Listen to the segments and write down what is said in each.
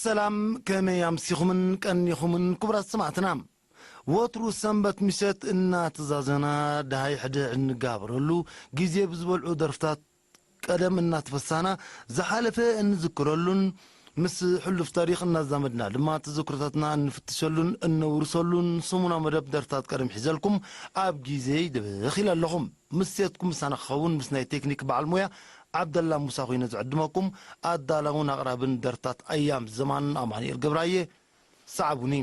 ሰላም፣ ከመይ ኣምሲኹምን ቀኒኹምን ክቡራት ሰማዕትና? ወትሩ ሰንበት ምሸት እናተዛዘና ደሃይ ሕድሕድ እንጋበረሉ፣ ግዜ ብዝበልዑ ደርፍታት ቀደም እናተፈሳና ዝሓለፈ እንዝክረሉን ምስ ሕሉፍ ታሪኽ እናዛመድና ድማ ተዘክሮታትና እንፍትሸሉን እነውርሰሉን ሰሙናዊ መደብ ደርፍታት ቀደም ሒዘልኩም ኣብ ግዜይ ድብኽ ኢለ ኣለኹ። ምሴትኩም ምሳና ክኸውን ምስ ናይ ቴክኒክ በዓል ሞያ ዓብደላ ሙሳ ኮይነ ዝዕድመኩም ኣዳላውን ኣቕራብን ደርፍታት ኣያም ዘማን ኣማኑኤል ገብራየ። ሰዓቡኒ።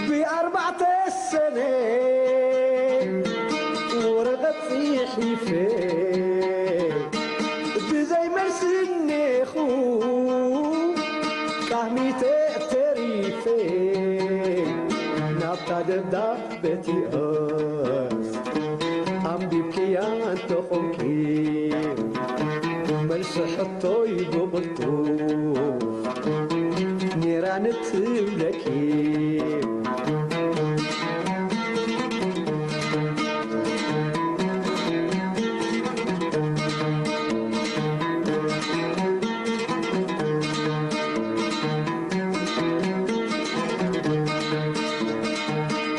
ብኣርባዕተ ሰነ ወረቐት ጽሒፈ ብዘይ መልሲ እኔኹ ቃህሚ ተሪፈ ናብታ ደብዳበ ቲኣስ ኣንቢብክያ እንተኾንኪ መልሲ ሕቶይ ብቕልጡፍ ኔራ ንትብለኪ።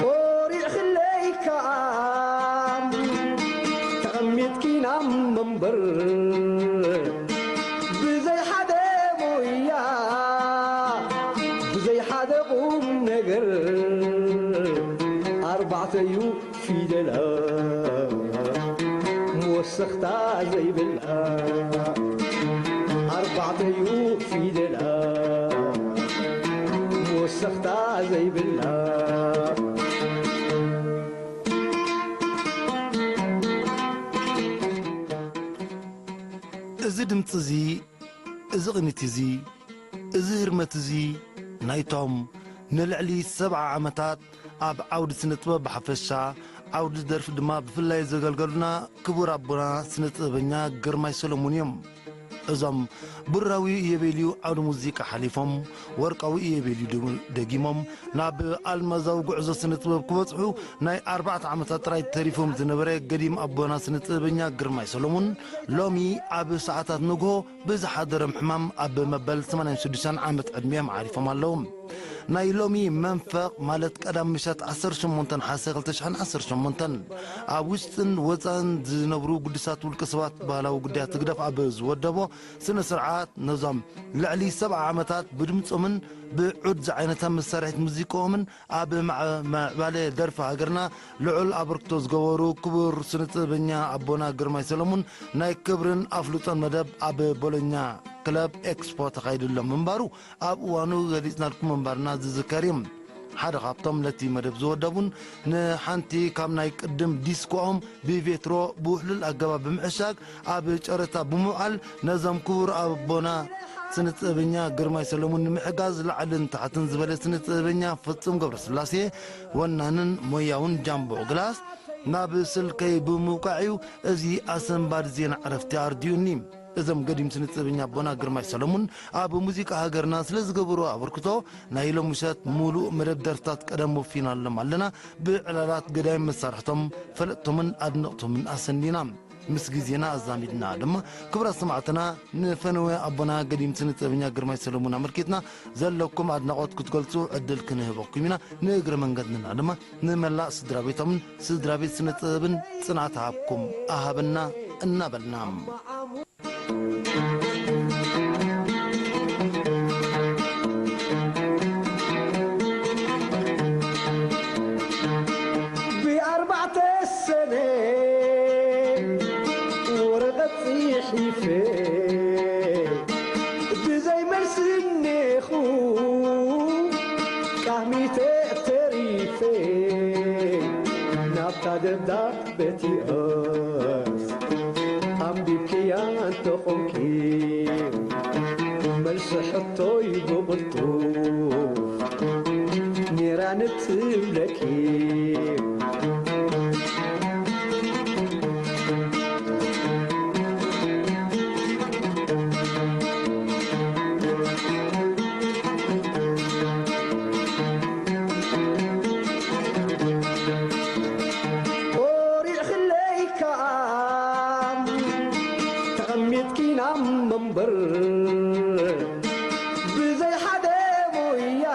ቆሪዕኽለይ ከኣ ተቐሚጥኪ ናብ መንበር ብዘይ ሓደ ሞያ ብዘይ ሓደ ቁም ነገር ኣርባዕተ እዩ ፊደላ መወሰኽታ ዘይብላ ኣርባዕተ እዩ ፊደላ መወሰኽታ ዘይብላ። እዚ ድምጺ እዚ፣ እዚ ቅኒት እዚ፣ እዚ ህርመት እዚ ናይቶም ንልዕሊ ሰብዓ ዓመታት ኣብ ዓውዲ ስነ ጥበብ ብሓፈሻ፣ ዓውዲ ደርፊ ድማ ብፍላይ ዘገልገሉና ክቡር ኣቦና ስነ ጥበበኛ ግርማይ ሰሎሙን እዮም። እዞም ብራዊ ኢዮቤልዩ ዓውዲ ሙዚቃ ሓሊፎም፣ ወርቃዊ ኢዮቤልዩ ደ-፣ ደጊሞም፣ ናብ ኣልማዛዊ ጉዕዞ ስነ ጥበብ ክበጽሑ ናይ ኣርባዕተ ዓመታት ጥራይ ተሪፎም ዝነበረ ገዲም ኣቦና ስነ ጥበበኛ ግርማይ ሰሎሙን፣ ሎሚ ኣብ ሰዓታት ንግሆ ብዝሓደሮም ሕማም ኣብ መበል ሰማንያን ሽዱሽተን ዓመት ዕድሚኦም ዓሪፎም ኣለዉ። ናይ ሎሚ መንፈቕ ማለት ቀዳም ምሸት ዓሰርተ ሸሞንተ ነሓሰ ክልተ ሽሕን ዓሰርተ ሸሞንተን ኣብ ውሽጥን ወጻእን ዝነብሩ ግዱሳት ውልቀ ሰባት ባህላዊ ጉዳያት ህግደፍ ኣብ ዝወደቦ ስነ ስርዓት ነዞም ልዕሊ ሰብዓ ዓመታት ብድምጾምን ብዑድ ዝዓይነታ መሳርሒት ሙዚቃኦምን ኣብ ማዕ-፣ ምዕባለ ደርፊ ሃገርና ልዑል ኣበርክቶ ዝገበሩ ክቡር ስነ ጥበበኛ ኣቦና ግርማይ ሰለሙን ናይ ክብርን ኣፍልጦን መደብ ኣብ ቦሎኛ ክለብ ኤክስፖ ተኻይድሎም ምንባሩ ኣብ እዋኑ ገሊጽናልኩም ምንባርና ዝዝከር እዩ። ሓደ ካብቶም ነቲ መደብ ዝወደቡን ንሓንቲ ካብ ናይ ቅድም ዲስኮኦም ብቬትሮ ብውሕሉል ኣገባብ ብምዕሻግ ኣብ ጨረታ ብምውዓል ነዞም ክቡር ኣቦና ስነ ጥበበኛ ግርማይ ሰለሙን ንምሕጋዝ ላዕልን ታሕትን ዝበለ ስነ ጥበበኛ ፍጹም ገብረስላሴ ወናንን ሞያውን ጃምቦ ግላስ ናብ ስልከይ ብምውቃዕ እዩ እዚ ኣሰንባዲ ዜና ዕረፍቲ ኣርድዩኒ። እዞም ገዲም ስነ ጥበበኛ ኣቦና ግርማይ ሰለሙን ኣብ ሙዚቃ ሃገርና ስለ ዝገበርዎ ኣበርክቶ ናይ ሎሚ ምሸት ሙሉእ መደብ ደርፍታት ቀደም ወፊናሎም ኣለና። ብዕላላት ገዳይም መሳርሕቶም ፈለጥቶምን ኣድነቕቶምን ኣሰኒና። ምስ ግዜና ኣዛሚድና ድማ ክቡራት ሰማዕትና ንፈነወ ኣቦና ገዲም ስነ ጥበበኛ ግርማይ ሰለሙን ኣመልኪትና ዘለኩም ኣድናቖት ክትገልጹ ዕድል ክንህበኩም ኢና። ንእግረ መንገድና ድማ ንመላእ ስድራ ቤቶምን ስድራ ቤት ስነ ጥበብን ጽንዓት ሃብኩም ኣሃብና እናበልና። ብኣርባዕተ ሰነ ወረቐት ጽሒፈ ብዘይ መልሲ እኔኹ ቃህሚ ተሪፈ ናብታ ደብዳበ ቲኣስ ከኣ ተቐሚጥኪ ናብ መንበር ብዘይ ሓደ ሞያ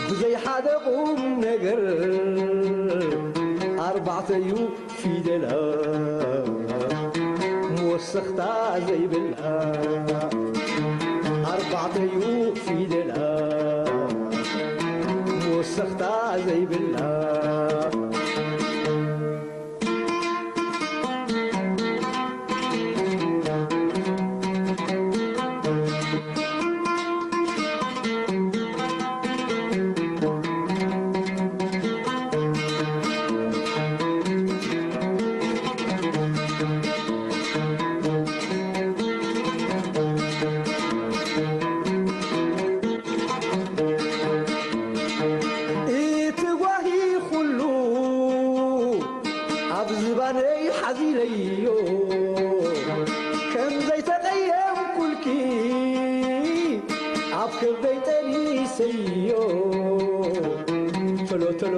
ብዘይ ሓደ ቁም ነገር ኣርባዕተዩ ፊደላ መወሰኽታ ዘይብላ ኣርባዕተዩ ፊደላ መወሰኽታ ዘይብላ እቲ ጓሂ ኩሉ ኣብ ዝባነይ ሓዚለዮ ከም ዘይተቐየምኩልኪ ኣብ ከብደይ ጠኒሰዮ ቶሎ ቶሎ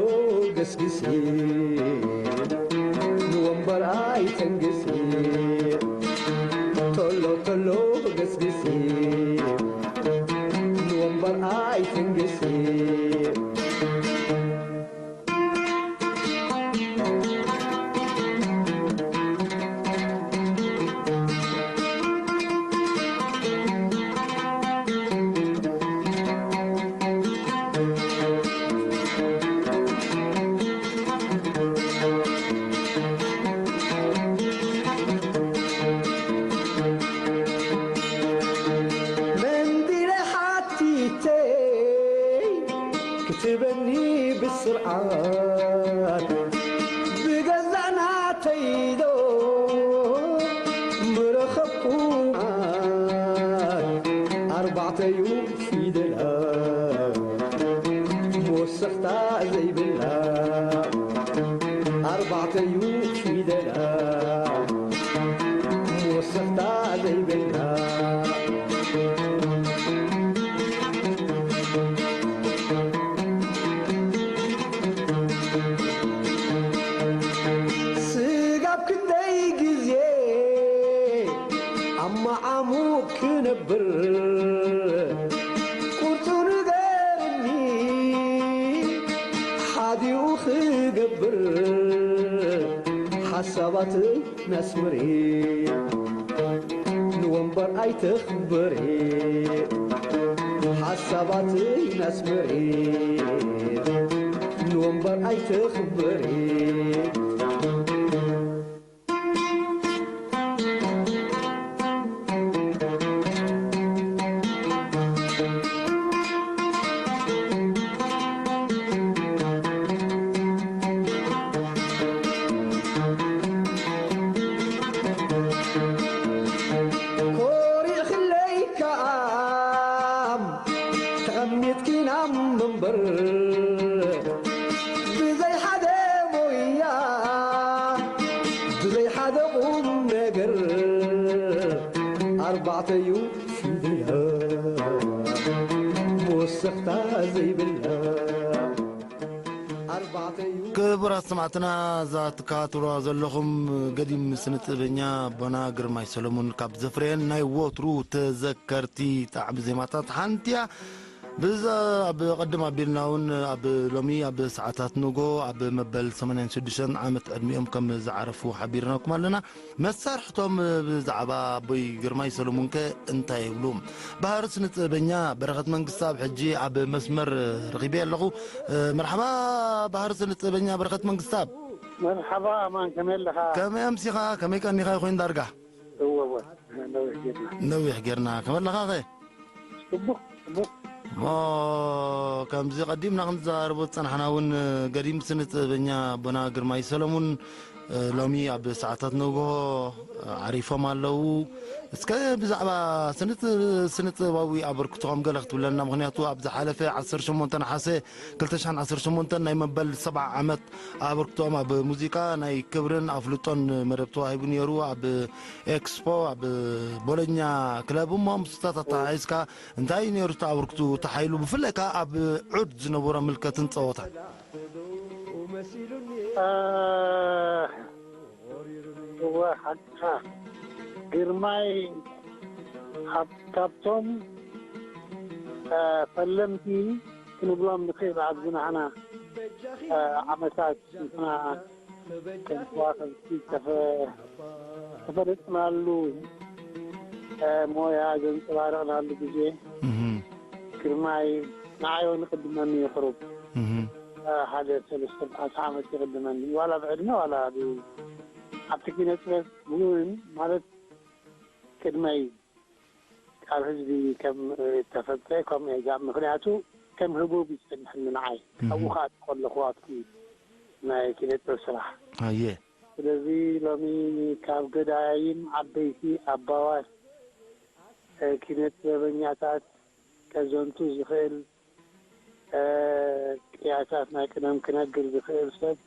ገስግሲ ንወንበር ኣይተንግሲ ቶሎ ቶሎ ገስግሲ ንወንበር ኣይተንግሲ መንዲለ ሓቲተይ ክትበኒ ብስርዓት ብገዛእ ናተይዶ ምረኸብኩ ኣርባዕተዩ ፊደላ መወሰኽታ ዘይብላ ኣርባዕተዩ ፊደላ መወሰኽታ ዘይብላ ስጋብ ክንደይ ግዜ ኣብ መዓሙቕ ክነብር ቁርጹ ንገርኒ ሓዲኡ ክገብር ሓሳባትይ ነስምሪ ንወንበር ኣይተኽብሪ ሓሳባትይ ነስምሪ ንወንበር ኣይተኽብሪ ኮሪዕክለይ ከኣ ተቐሚጥኪ ናብ መንበር ብዘይ ሓደ ሞያ ብዘይ ሓደ ቁም ነገር ኣርባዕተዩ ፊደላ መወሰኽታ ዘይብላ ኣርባዕተዩ ክቡራት ሰማዕትና እዛ ትከታተልዋ ዘለኹም ገዲም ስነ ጥበበኛ ኣቦና ግርማይ ሰለሙን ካብ ዘፍረየን ናይ ወትሩ ተዘከርቲ ጣዕሚ ዜማታት ሓንቲ እያ። ብዛ ኣብ ቅድም ኣቢልና እውን ኣብ ሎሚ ኣብ ሰዓታት ንጎ ኣብ መበል ሰማንያን ሽዱሽተን ዓመት ዕድሚኦም ከም ዝዓረፉ ሓቢርናኩም ኣለና። መሳርሕቶም ብዛዕባ ኣቦይ ግርማይ ሰለሙንከ እንታይ ይብሉ? ባህር ስነ ጥበበኛ በረኸት መንግስታብ ሕጂ ኣብ መስመር ረኺበ ኣለኹ። መርሓባ ባህር ስነ ጥበበኛ በረኸት መንግስታብ። መርሓባ ኣማን፣ ከመይ ኣለኻ? ከመይ ኣምሲኻ? ከመይ ቀኒኻ ይኾይን ዳርጋ? እወ፣ እወ፣ ነዊሕ ጌርና። ነዊሕ ጌርና። ከመይ ኣለኻ ኸ? ጽቡቕ፣ ጽቡቕ። እሞ ከምዚ ቀዲምና ክንዛረቦ ዝጸናሕና እውን ገዲም ስነ ጥበበኛ ኣቦና ግርማይ ሰለሙን እ፣ ሎሚ ኣብ ሰዓታት ንግሆ፣ እ፣ ዓሪፎም ኣለዉ። እስከ ብዛዕባ ስነ ጥ-፣ ስነ ጥበባዊ ኣበርክቶኦም ገለ ክትብለና፣ ምኽንያቱ ኣብ ዝሓለፈ ዓሰርተ ሸሞንተ ነሓሰ ክልተ ሽሕን ዓሰርተ ሸሞንተን ናይ መበል ሰብዓ ዓመት ኣበርክቶኦም ኣብ ሙዚቃ ናይ ክብርን ኣፍልጦን መደብ ተዋሂቡ ነይሩ። ኣብ ኤክስፖ ኣብ ቦሎኛ ክለብ እሞ ምስታት ኣተሓሒዝካ እንታይ እዩ ነይሩ እቲ ኣበርክቶ፣ እቲ ሓይሉ፣ ብፍላይ ከኣ ኣብ ዑድ ዝነበሮ ምልከትን ጸወታን? እ፣ ሓቅኻ ግርማይ፣ ካብ- ካብቶም እ፣ ፈለምቲ ክንብሎም ንኽእል ኣብዚ ናህና እ፣ ዓመታት ንሕና ከም ከዋኽብቲ ተፈ- ተፈለጥናሉ እ፣ ሞያ ዘንጸባረቕናሉ ግዜ እህ፣ ግርማይ ንዓዮ ንቕድመኒ ይቕሩብ እህ። እ፣ ሓደ ሰለስተ ኣርባዕተ ዓመት ይቕድመኒ ዋላ ብዕድመ ዋላ ብ- ኣብቲ ኪነ ጥበብ እውን ማለት ቅድመይ ካብ ህዝቢ ከም ተፈልጠ ከምኡ እየ ዛ ምክንያቱ ከም ህቡብ ይጸንሐኒ ንዓይ እህ። ኣብኡ ከዓ ከለኹ ኣብቲ ናይ ኪነ ጥበብ ስራሕ ኣየ ስለዚ ሎሚ ካብ ገዳይም ዓበይቲ ኣባዋት ኪነ ጥበበኛታት ከዘንቱ ዝኽእል ቅያታት ናይ ቅደም ክነግር ዝኽእል ሰብ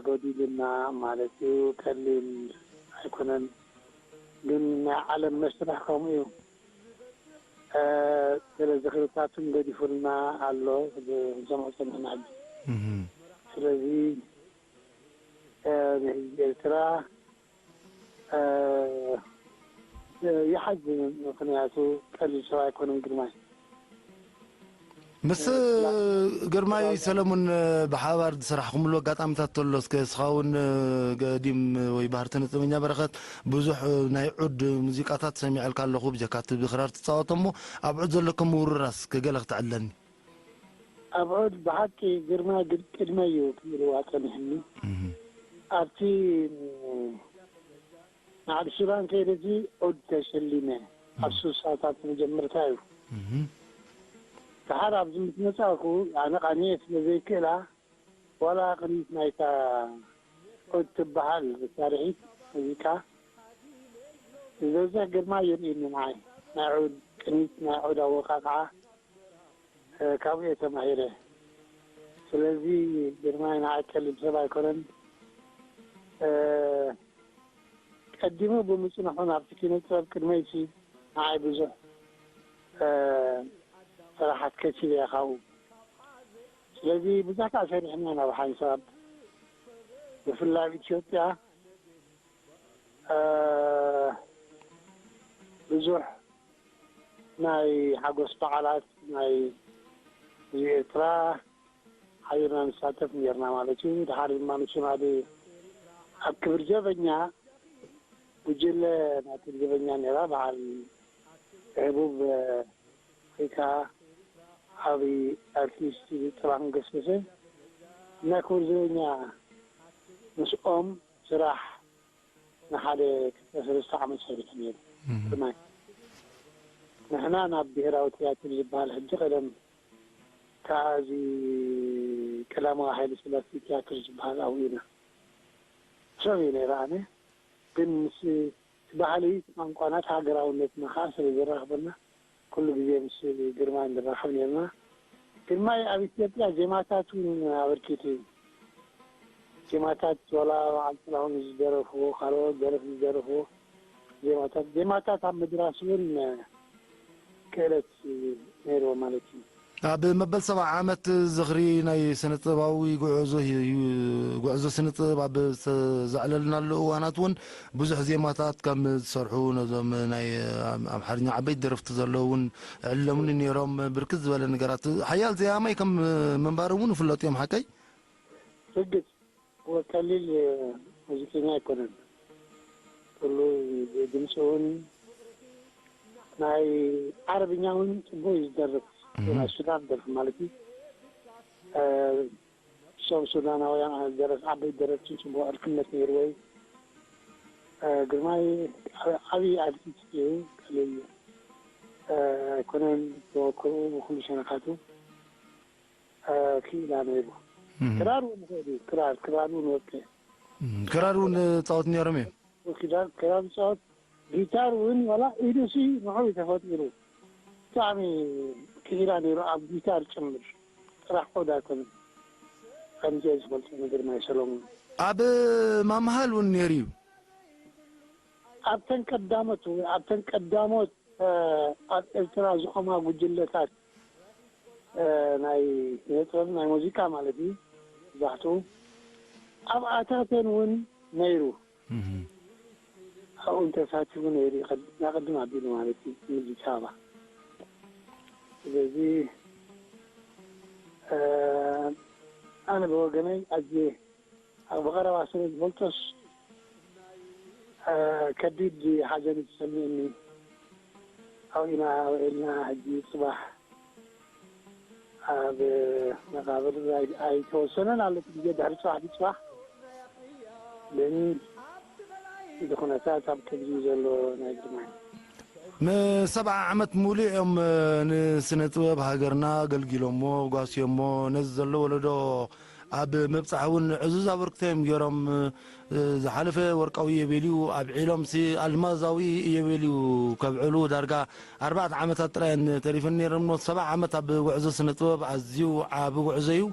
ጎዲሉና ማለት እዩ። ቀሊል ኣይኮነን፣ ግን ናይ ዓለም መስርሕ ከምኡ እዩ። ገለ ዝኽርታትን ገዲፉልና ኣሎ፣ ክንሰምዖ ጸኒሕና ሕጂ። ስለዚ ንህዝቢ ኤርትራ ይሓዝን፣ ምኽንያቱ ቀሊል ሰብ ኣይኮነን ግርማይ። ምስ ግርማይ ሰለሙን ብሓባር ዝሰራሕኹምሉ ኣጋጣሚታት ተሎ እስከ እስኻ እውን ገዲም ወይ ባህር ተነጥበኛ በረኸት ብዙሕ ናይ ዑድ ሙዚቃታት ሰሚዐልካ ኣለኹ ብጀካ እቲ ብክራር ትፃወቶ እሞ ኣብ ዑድ ዘለኩም ምውርራስ እስከ ገለ ክተዕለኒ። ኣብ ዑድ ብሓቂ ግርማ ግድ ቅድመ እዩ ክብልዋ ጸኒሕኒ ኣብቲ ንዓዲ ሱዳን ከይደ እዚ ዑድ ተሸሊመ ኣብ ሱሳታት መጀመርታ እዩ። ድሓር ኣብዚ ምስ መጻእኩ ኣነ ቃንየ ስለ ዘይክእላ ዋላ ቅኒት ናይታ ዑድ ትበሃል መሳርሒት ሙዚቃ ዝበዝሕ ግርማ የርእየኒ ንዓይ ናይ ዑድ ቅኒት ናይ ዑድ ኣወቃቅዓ ካብኡ እየ ተማሂረ። ስለዚ ግርማይ ንዓይ ቀሊል ሰብ ኣይኮነን። ቀዲሙ ብምፅንሑ ናብቲ ኪነ ጥበብ ቅድመይሲ ንዓይ ብዙሕ ስራሓት ከሲበ እየ ካብኡ። ስለዚ ብዙሕ ከዓ ሰሪሕና ኢና ብሓንሳብ ብፍላይ ኣብ ኢትዮጵያ ብዙሕ ናይ ሓጎስ በዓላት ናይ ህዝቢ ኤርትራ ሓቢርና ንሳተፍ ነርና ማለት እዩ። ድሓር ድማ ንሱን ኣብ ኣብ ክብር ዘበኛ ጉጅለ ናይ ክብር ዘበኛ ነራ በዓል ህቡብ ወይ ከዓ ዓብዪ ኣርቲስት ጥላሁን ገሰሰ ናይ ክብር ዘበኛ ምስኦም ስራሕ ንሓደ ክልተ ሰለስተ ዓመት ሰሪሑ ነይሩ። ግርማይ ንሕና ናብ ብሄራዊ ትያትር ዝበሃል ሕጂ ቀደም ከዓ እዚ ቀዳማዊ ሃይለ ስላሴ ትያትር ዝበሃል ኣብኡ ኢና። ሰብ እዩ ነይረ ኣነ ግን ምስ እቲ ባህሊ እቲ ቋንቋና እቲ ሃገራውነትና ከዓ ስለ ዘራኽበና ኩሉ ግዜ ምስ ግርማይ ንራኸብ ነርና። ግርማይ ኣብ ኢትዮጵያ ዜማታት እውን ኣበርኪቱ እዩ። ዜማታት ዋላ በዓል ጥላሁን ዝደረፍዎ ካልኦት ደረፍቲ ዝደረፍዎ ዜማታት ዜማታት ኣብ ምድራስ እውን ክእለት ነይርዎ ማለት እዩ። ኣብ መበል ሰብዓ ዓመት ዝኽሪ ናይ ስነ ጥበባዊ ጉዕዞ ጉዕዞ ስነ ጥበብ ኣብ ዘዕለልናሉ እዋናት እውን ብዙሕ ዜማታት ከም ዝሰርሑ ነዞም ናይ ኣምሓርኛ ዓበይቲ ደረፍቲ ዘለዉ እውን ዕለሙኒ ነይሮም። ብርክት ዝበለ ነገራት ሓያል ዘያማይ ከም ምንባሮም እውን ይፍለጡ እዮም። ሓቀይ? ርግጽ ወቀሊል ሙዚቀኛ ኣይኮነን። ኩሉ ድምፂ እውን ናይ ዓረብኛ እውን ፅቡቅ እዩ ዝደርፍ። ናይ ሱዳን ደርፊ ማለት እዩ። እሶም ሱዳናውያን ደረስ ዓበይቲ ደረስትን ፅቡቅ ዕርክነት ነይርዎ እዩ። ግርማይ ዓብዪ ኣርቲስት እዩ። ቀሊል ኣይኮነን ተመክርኡ ብኩሉ ሸነኻቱ ክኢላ ነይሩ። ክራር እውን ይኽእል እዩ። ክራር ክራር እውን ወቅዕ። ክራር እውን ፃወት ነይሮም እዮም። ክራር ክራር ፃወት ጊታር እውን ዋላ ኢዱሲ ንዑ እዩ ተፈጢሩ። ብጣዕሚ ክኢላ ነይሩ ኣብ ጊታር ጭምር ጥራሕ ቆዳ ኣይኮነን። ከምዚ እየ ዝፈልጦ ነገር ናይ ሰሎሞን። ኣብ ማምሃል እውን ነይሩ እዩ። ኣብተን ቀዳሞት ኣብተን ቀዳሞት ኣብ ኤርትራ ዝኾማ ጉጅለታት ናይ ስነ ጥበብ ናይ ሙዚቃ ማለት እዩ። መብዛሕትኡ ኣብ ኣታተን እውን ነይሩ። ኣብኡ ተሳቲፉ ነይሩ። ኣቐድም ኣቢሉ ማለት እዩ፣ ኣዲስ ኣበባ። ስለዚ ኣነ ብወገነይ ኣዝየ ብቐረባ ስለ ዝፈልጦስ ከቢድ ሓዘን እዩ ተሰሚዑኒ። ኣብኡ ኢና ውዒልና። ሕጂ ጽባሕ ኣብ መቓብር ኣይተወሰነን ኣሎ፣ ግዜ ድሕሪ ጽባሕ ብጽባሕ ግን እዚ ኩነታት ኣብ ከምዚ ዘሎ ናይ ግርማይ። ንሰብዓ ዓመት ሙሉእ እዮም ንስነ ጥበብ ሃገርና ኣገልጊሎሞ፣ ጓስዮሞ። ነዚ ዘሎ ወለዶ ኣብ ምብጻሕ እውን ዕዙዝ ኣበርክቶ እዮም ገይሮም። ዝሓለፈ ወርቃዊ ኢዮቤልዩ ኣብዒሎምሲ ኣልማዛዊ ኢዮቤልዩ ከብዕሉ ዳርጋ ኣርባዕተ ዓመታት ጥራይ እየን ተሪፈን ነይረን እሞ፣ ሰብዓ ዓመት ኣብ ጉዕዞ ስነ ጥበብ ኣዝዩ ዓቢ ጉዕዞ እዩ።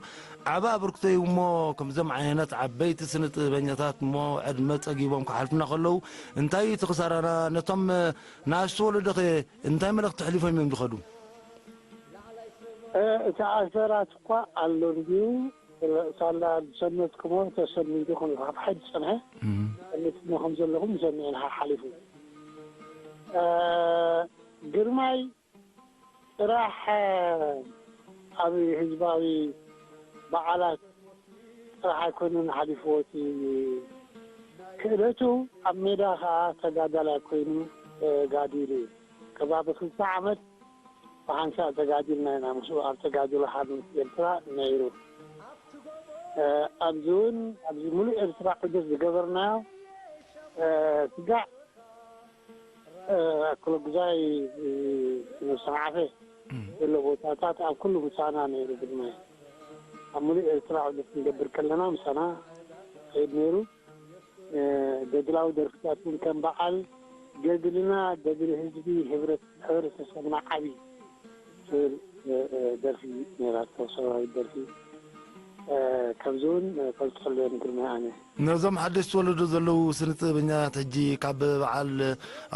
ዓቢ ኣበርክቶ እዩ እሞ፣ ከምዞም ዓይነት ዓበይቲ ስነ ጥበበኛታት እሞ ዕድመ ጸጊቦም ክሓልፉና ከለዉ እንታይ እዩ እቲ ክሳራና? ነቶም ንኣሽቱ ወለዶኸ እንታይ መልእኽቲ ኣሕሊፎም እዮም ዝኸዱ? እቲ ኣሰራት እኳ ኣሎ እንድዩ። ሳላ ዝሰነትኩሞ ተሰኒዱ ከም ዝሓፍሓ ዝጸንሐ እም። ሰኒድኩሞ ከም ዘለኹም ሰሚዕና ሓሓሊፉ። እ፣ ግርማይ ጥራሕ ኣብ ህዝባዊ በዓላት ጥራሕ ኣይኮነን ሓሊፍዎ እቲ ክእለቱ፣ ኣብ ሜዳ ከኣ ተጋዳላይ ኮይኑ ተጋዲሉ እዩ። ከባቢ ክልተ ዓመት ብሓንሳእ ተጋዲልና ኢና ምስኡ ኣብ ተጋድሎ ሓርነት ኤርትራ ነይሩ። እ፣ ኣብዚ እውን ኣብዚ ሙሉእ ኤርትራ ዑደት ዝገበርናዮ፣ እ፣ ስጋዕ፣ እ፣ ኣክለጉዛይ፣ እ፣ ሰንዓፈ ዘሎ ቦታታት ኣብ ኩሉ ምሳና ነይሩ። ግርማይ ኣብ ሙሉእ ኤርትራ ዑደት ክንገብር ከለና ምሳና ይኸይድ ነይሩ። እ፣ ገድላዊ ደርፍታት እውን ከም በዓል ገድልና፣ ገድሊ ህዝቢ፣ ህብረት-፣ ሕብረተሰብና ዓቢ ትብል፣ እ፣ እ፣ ደርፊ ነይራቶ፣ ሰብኣዊት ደርፊ። እ፣ ከምዚ እውን እፈልጠሉ እየ ንግርማይ ኣነ። ነዞም ሓደሽቲ ወለዶ ዘለዉ ስነ ጥበበኛታት ሕጂ ካብ በዓል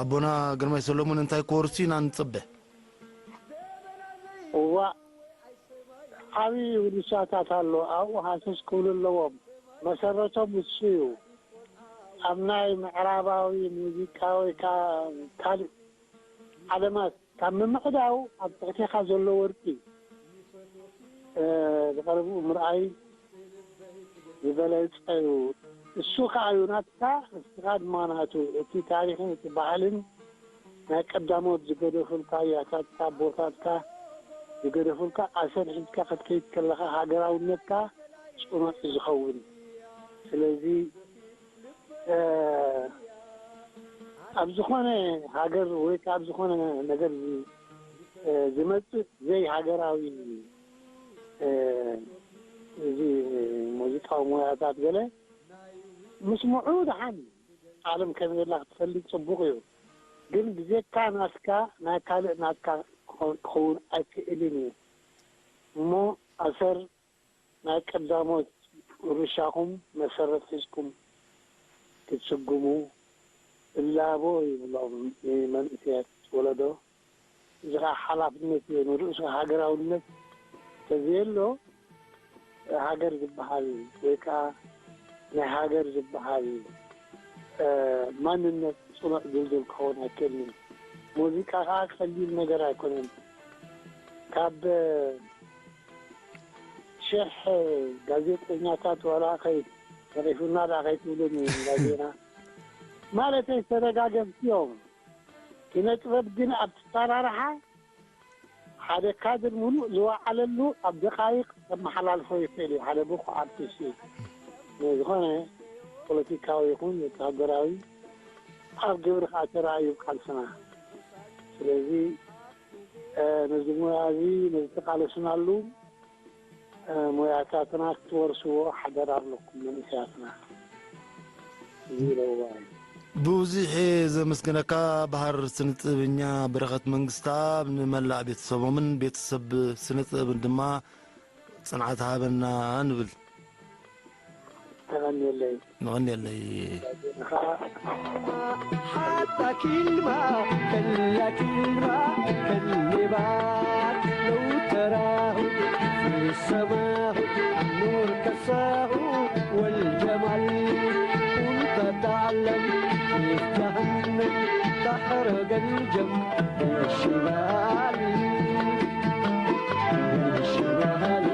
ኣቦና ግርማይ ሰሎሞን እንታይ ክወርሱ ኢና ንጽበ? እዋእ፣ ዓቢ ውርሻታት ኣሎ። ኣብኡ ሃሰስ ክብሉ ኣለዎም። መሰረቶም እሱ እዩ። ኣብ ናይ ምዕራባዊ ሙዚቃ ወይ ከኣ ካልእ ዓለማት ካብ ምምዕዳው ኣብ ትሕቴኻ ዘሎ ወርቂ፣ እ፣ ብቐረብኡ ምርኣይ ዝበለጸ እዩ። እሱ ከኣ እዩ ናትካ፣ ንስኻ ድማ ናቱ። እቲ ታሪኽን እቲ ባህልን ናይ ቀዳሞት ዝገደፉልካ፣ ኣያታትካ፣ ኣቦታትካ ዝገደፉልካ ኣሰር ሒዝካ ክትከይድ ከለኻ ሃገራውነትካ ጽኑዕ እዩ ዝኸውን። ስለዚ፣ እ፣ ኣብ ዝኾነ ሃገር ወይ ከኣ ኣብ ዝኾነ ነገር ዝ-፣ እ፣ ዝመጽእ ዘይሃገራዊ፣ እ፣ እዚ ሙዚቃዊ ሞያታት ገለ ምስምዑ ደሓን፣ ዓለም ከመይ ኢላ ክትፈልጥ ጽቡቕ እዩ። ግን ብዘይካ ናትካ ናይ ካልእ ናትካ ክኸውን፣ ክኸውን ኣይክእልን እዩ። እሞ ኣሰር ናይ ቀዳሞት ውርሻኹም መሰረት ሒዝኩም ክትስጉሙ እላቦ ይብሎም ንመንእሰያት ወለዶ። እዚ ኸዓ ሓላፍነት እዩ። ንርእሱ ሃገራውነት ተዘየሎ ሃገር ዝበሃል ወይ ከዓ ናይ ሃገር ዝበሃል፣ እ፣ ማንነት ጽኑዕ ድልድል ክኸውን ኣይክእልን እዩ። ሙዚቃ ከዓ ቀሊል ነገር ኣይኮነን። ካብ ሽሕ ጋዜጠኛታት ዋላ ከይ-፣ ተሪፉና ደኣ ከይትብሉኒ እንዳ ዜና። ማለተይ ተደጋገምቲ እዮም። ኪነ ጥበብ ግን ኣብቲ ኣሰራርሓ ሓደ ካድር ሙሉእ ዝወዓለሉ ኣብ ደቃይቕ ከመሓላልፎ ይኽእል እዩ፣ ሓደ ብቑዕ ኣርቲስት እዩ። ዝኾነ ፖለቲካዊ ይኹን ወተሃደራዊ ኣብ ግብሪ ከኣ ተራእዩ ቃልስና። ስለዚ፣ እ፣ ነዚ ሞያ እዚ ነዚ ተቃለስናሉ፣ እ፣ ሞያታትና ክትወርስዎ ሓደራ ኣለኩም መንእሰያትና። እዚ ኢለዎ። ብዙሕ ዘመስግነካ በሃር ስነ ጥበበኛ በረኸት መንግስተኣብ፣ ንመላእ ቤተሰቦምን ቤተሰብ ስነ ጥበብን ድማ ጽንዓት ሃበና ንብል። ተቐንየለይ። ንቐንየለይ። ሓታ ኪልማ ከልያ ኪልማ ከሌባ ለው ተራሁ ፍሰማሁ ኑር ከሳሁ ወልጀማል ኩንታ ተዓለም ገንጀም ሽባል ሽባል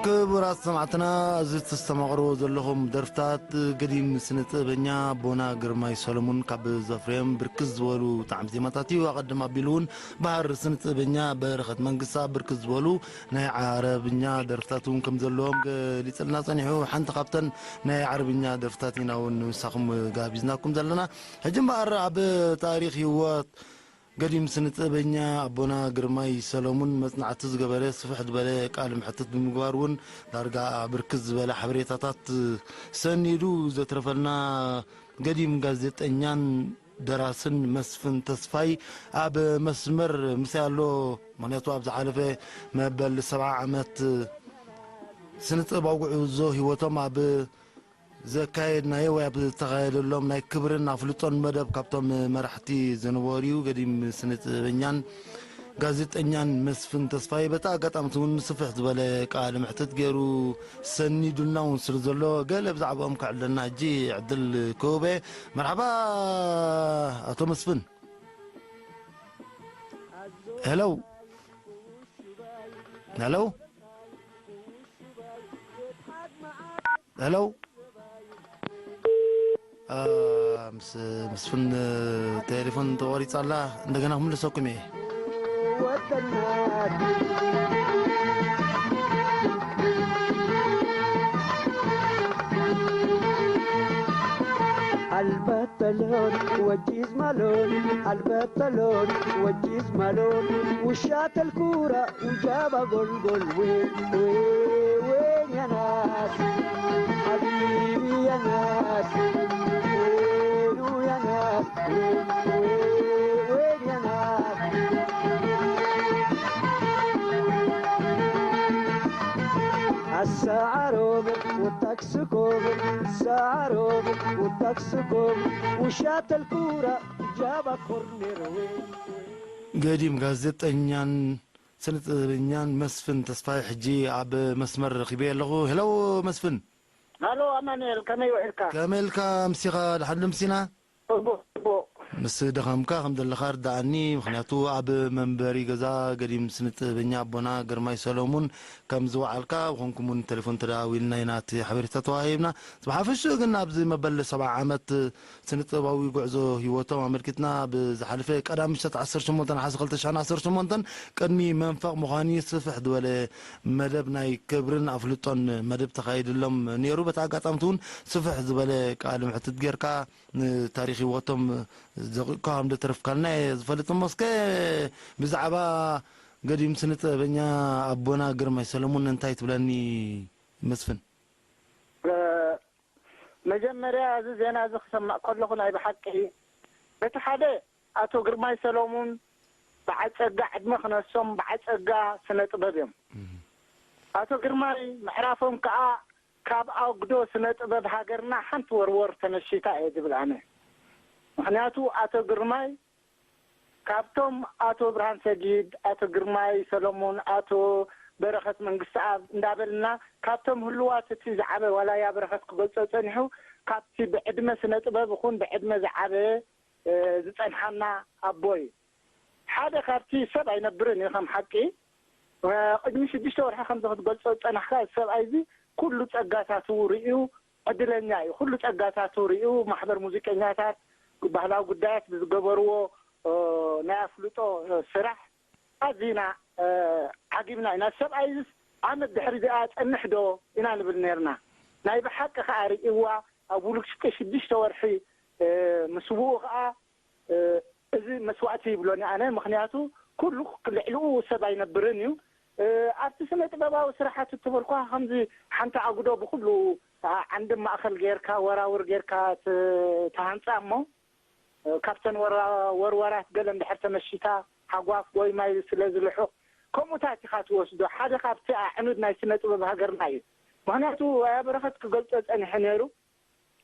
ክቡራት ሰማዕትና፣ እዚ ተስተማቕርዎ ዘለኹም ደርፍታት ገዲም ስነ ጥበበኛ ኣቦና ግርማይ ሰሎሙን ካብ ዘፍረዮም ብርክት ዝበሉ ጣዕሚ ዜማታት እዩ። ኣቐድም ኣቢሉ እውን ባህር ስነ ጥበበኛ በረኸት መንግስታ ብርክት ዝበሉ ናይ ዓረብኛ ደርፍታት እውን ከም ዘለዎም ገሊጽልና ጸኒሑ። ሓንቲ ካብተን ናይ ዓረብኛ ደርፍታት ኢና እውን ንምሳኹም ጋቢዝናኩም ዘለና። ሕጂ እምበኣር ኣብ ታሪኽ ህይወት ገዲም ስነ ጥበበኛ ኣቦና ግርማይ ሰሎሙን መጽናዕቲ ዝገበረ ስፍሕ ዝበለ ቃለ መሕትት ብምግባር እውን ዳርጋ ብርክት ዝበለ ሓበሬታታት ሰኒዱ ዘትረፈልና ገዲም ጋዜጠኛን ደራስን መስፍን ተስፋይ ኣብ መስመር ምሳይ ኣሎ። ምኽንያቱ ኣብ ዝሓለፈ መበል ሰብዓ ዓመት ስነ ጥበባዊ ጉዕዞ ህይወቶም ኣብ ዘካየድናዮ ወይ ኣብ ዝተኻየደሎም ናይ ክብርን ኣፍልጦን መደብ ካብቶም መራሕቲ ዝነበሩ እዩ። ገዲም ስነ ጥበበኛን ጋዜጠኛን መስፍን ተስፋይ በቲ ኣጋጣሚ እውን ስፍሕ ዝበለ ቃለ መሕትት ገይሩ ሰኒዱልና እውን ስለ ዘሎ ገለ ብዛዕባኦም ከዕልለና ሕጂ ዕድል ክህቦ እየ። መርሓባ ኣቶ መስፍን። ሄሎ ሄሎ። ሄሎ። አ፣ ምስ መስፍን ቴሌፎን ተቆሪጻ ኣላ። እንደገና ክምልሰኩም እየ። البطلون والجزمالون، البطلون والجزمالون، وشات الكورة وجابها جول جول. وين، وين، وين يا ناس؟ حبيبي يا ناس، وينو يا ناس؟ وين، وين، وين يا ناس؟ الساعة روبت ታክስኩም ሳሮም ታክስኩም ውሻተልኩራ ጃባ ኮርኔሮ ገዲም ጋዜጠኛን ስነ ጥበበኛን መስፍን ተስፋይ ሕጂ ኣብ መስመር ረኺበ ኣለኹ። ሄሎ መስፍን። ሃሎ ኣማኑኤል፣ ከመይ ውዒልካ? ከመይ ኢልካ ኣምሲኻ? ደሓን ድምሲና? ጽቡቕ፣ ጽቡቕ። ምስ ደኸምካ ከም ዘለኻ ርድኣኒ፣ ምኽንያቱ ኣብ መንበሪ ገዛ ገዲም ስነ ጥበበኛ ኣቦና ግርማይ ሰሎሙን ከም ዝወዓልካ፣ ብኾንኩም እውን ቴሌፎን ተደዋዊልና ኢና እቲ ሓበሬታ ተዋሂብና። ብሓፈሽኡ ግን ኣብዚ መበል ሰብዓ ዓመት ስነ ጥበባዊ ጉዕዞ ህይወቶም ኣመልኪትና፣ ብዝሓለፈ ቀዳም ምሸት ዓሰርተ ሸሞንተ ነሓሰ ክልተ ሽሕን ዓሰርተ ሸሞንተን ቅድሚ መንፈቕ ምዃኑ ስፍሕ ዝበለ መደብ ናይ ክብርን ኣፍልጦን መደብ ተኻይድሎም ነይሩ። በቲ ኣጋጣሚ እውን ስፍሕ ዝበለ ቃለ ምሕትት ጌርካ፣ ንታሪኽ ህይወቶም ዘቑቅካ ከም ዘተረፍካልና እየ ዝፈልጥ። እሞ እስከ ብዛዕባ ገዲም ስነ ጥበበኛ ኣቦና ግርማይ ሰለሙን እንታይ ትብለኒ መስፍን? እ፣ መጀመርያ እዚ ዜና እዚ ክሰምዕ ከለኹ ናይ ብሓቂ በቲ ሓደ ኣቶ ግርማይ ሰሎሙን በዓል ጸጋ ዕድመ ክነሶም በዓል ጸጋ ስነ ጥበብ እዮም። እም። ኣቶ ግርማይ ምዕራፎም ከኣ ካብ ኣጉዶ ስነ ጥበብ ሃገርና ሓንቲ ወርወር ተመሺታ እየ ዝብል ኣነ። ምኽንያቱ ኣቶ ግርማይ ካብቶም ኣቶ ብርሃን ሰጊድ፣ ኣቶ ግርማይ ሰሎሞን፣ ኣቶ በረኸት መንግስትኣብ እንዳበልና ካብቶም ህሉዋት እቲ ዝዓበ ዋላ ያ በረኸት ክገልጾ ጸኒሑ ካብቲ ብዕድመ ስነ ጥበብ ይኹን ብዕድመ ዝዓበ፣ እ፣ ዝጸንሓና ኣቦ እዩ። ሓደ ካብቲ ሰብ ኣይነብርን እዩ ከም ሓቂ። እ፣ ቅድሚ ሽዱሽተ ወርሒ ከምዚ ክትገልጾ ዝጸናሕካ ሰብኣይ እዚ ኩሉ ጸጋታቱ ርእዩ ዕድለኛ እዩ። ኩሉ ጸጋታቱ ርእዩ ማሕበር ሙዚቀኛታት ባህላዊ ጉዳያት ብዝገበርዎ፣ እ፣ ናይ ኣፍልጦ፣ እ፣ ስራሕ ኣዚና፣ እ፣ ዓጊብና ኢና። ሰብኣይ እዚስ ዓመት ድሕሪ እዚኣ ጸንሕ ዶ ኢና ንብል ነርና። ናይ ብሓቂ ከኣ ርእይዋ ኣብ ውልቅሽቂ ሽዱሽተ ወርሒ፣ እ፣ ምስውኡ ከኣ እ፣ እዚ መስዋእቲ ይብሎኒ ኣነ። ምኽንያቱ ኩሉ ልዕሊኡ ሰብ ኣይነብርን እዩ። እ፣ ኣብቲ ስነ ጥበባዊ ስራሓት እትበልኳ ከምዚ ሓንቲ ኣጉዶ ብኩሉ፣ ዓ-፣ ዓንዲ ማእከል ጌርካ፣ ወራውር ጌርካ ት-፣ ትሃንጻ እሞ፣ እ፣ ካብተን ወራ-፣ ወርወራት ገለ እንድሕር ተመሺታ፣ ሓጓፍ ወይ ማይ ስለ ዝልሑቕ፣ ከምኡታት ኢኻ ትወስዶ። ሓደ ካብቲ ኣዕኑድ ናይ ስነ ጥበብ ሃገርና እዩ። ምኽንያቱ ኣያ በረኸት ክገልጾ ጸኒሐ ነይሩ።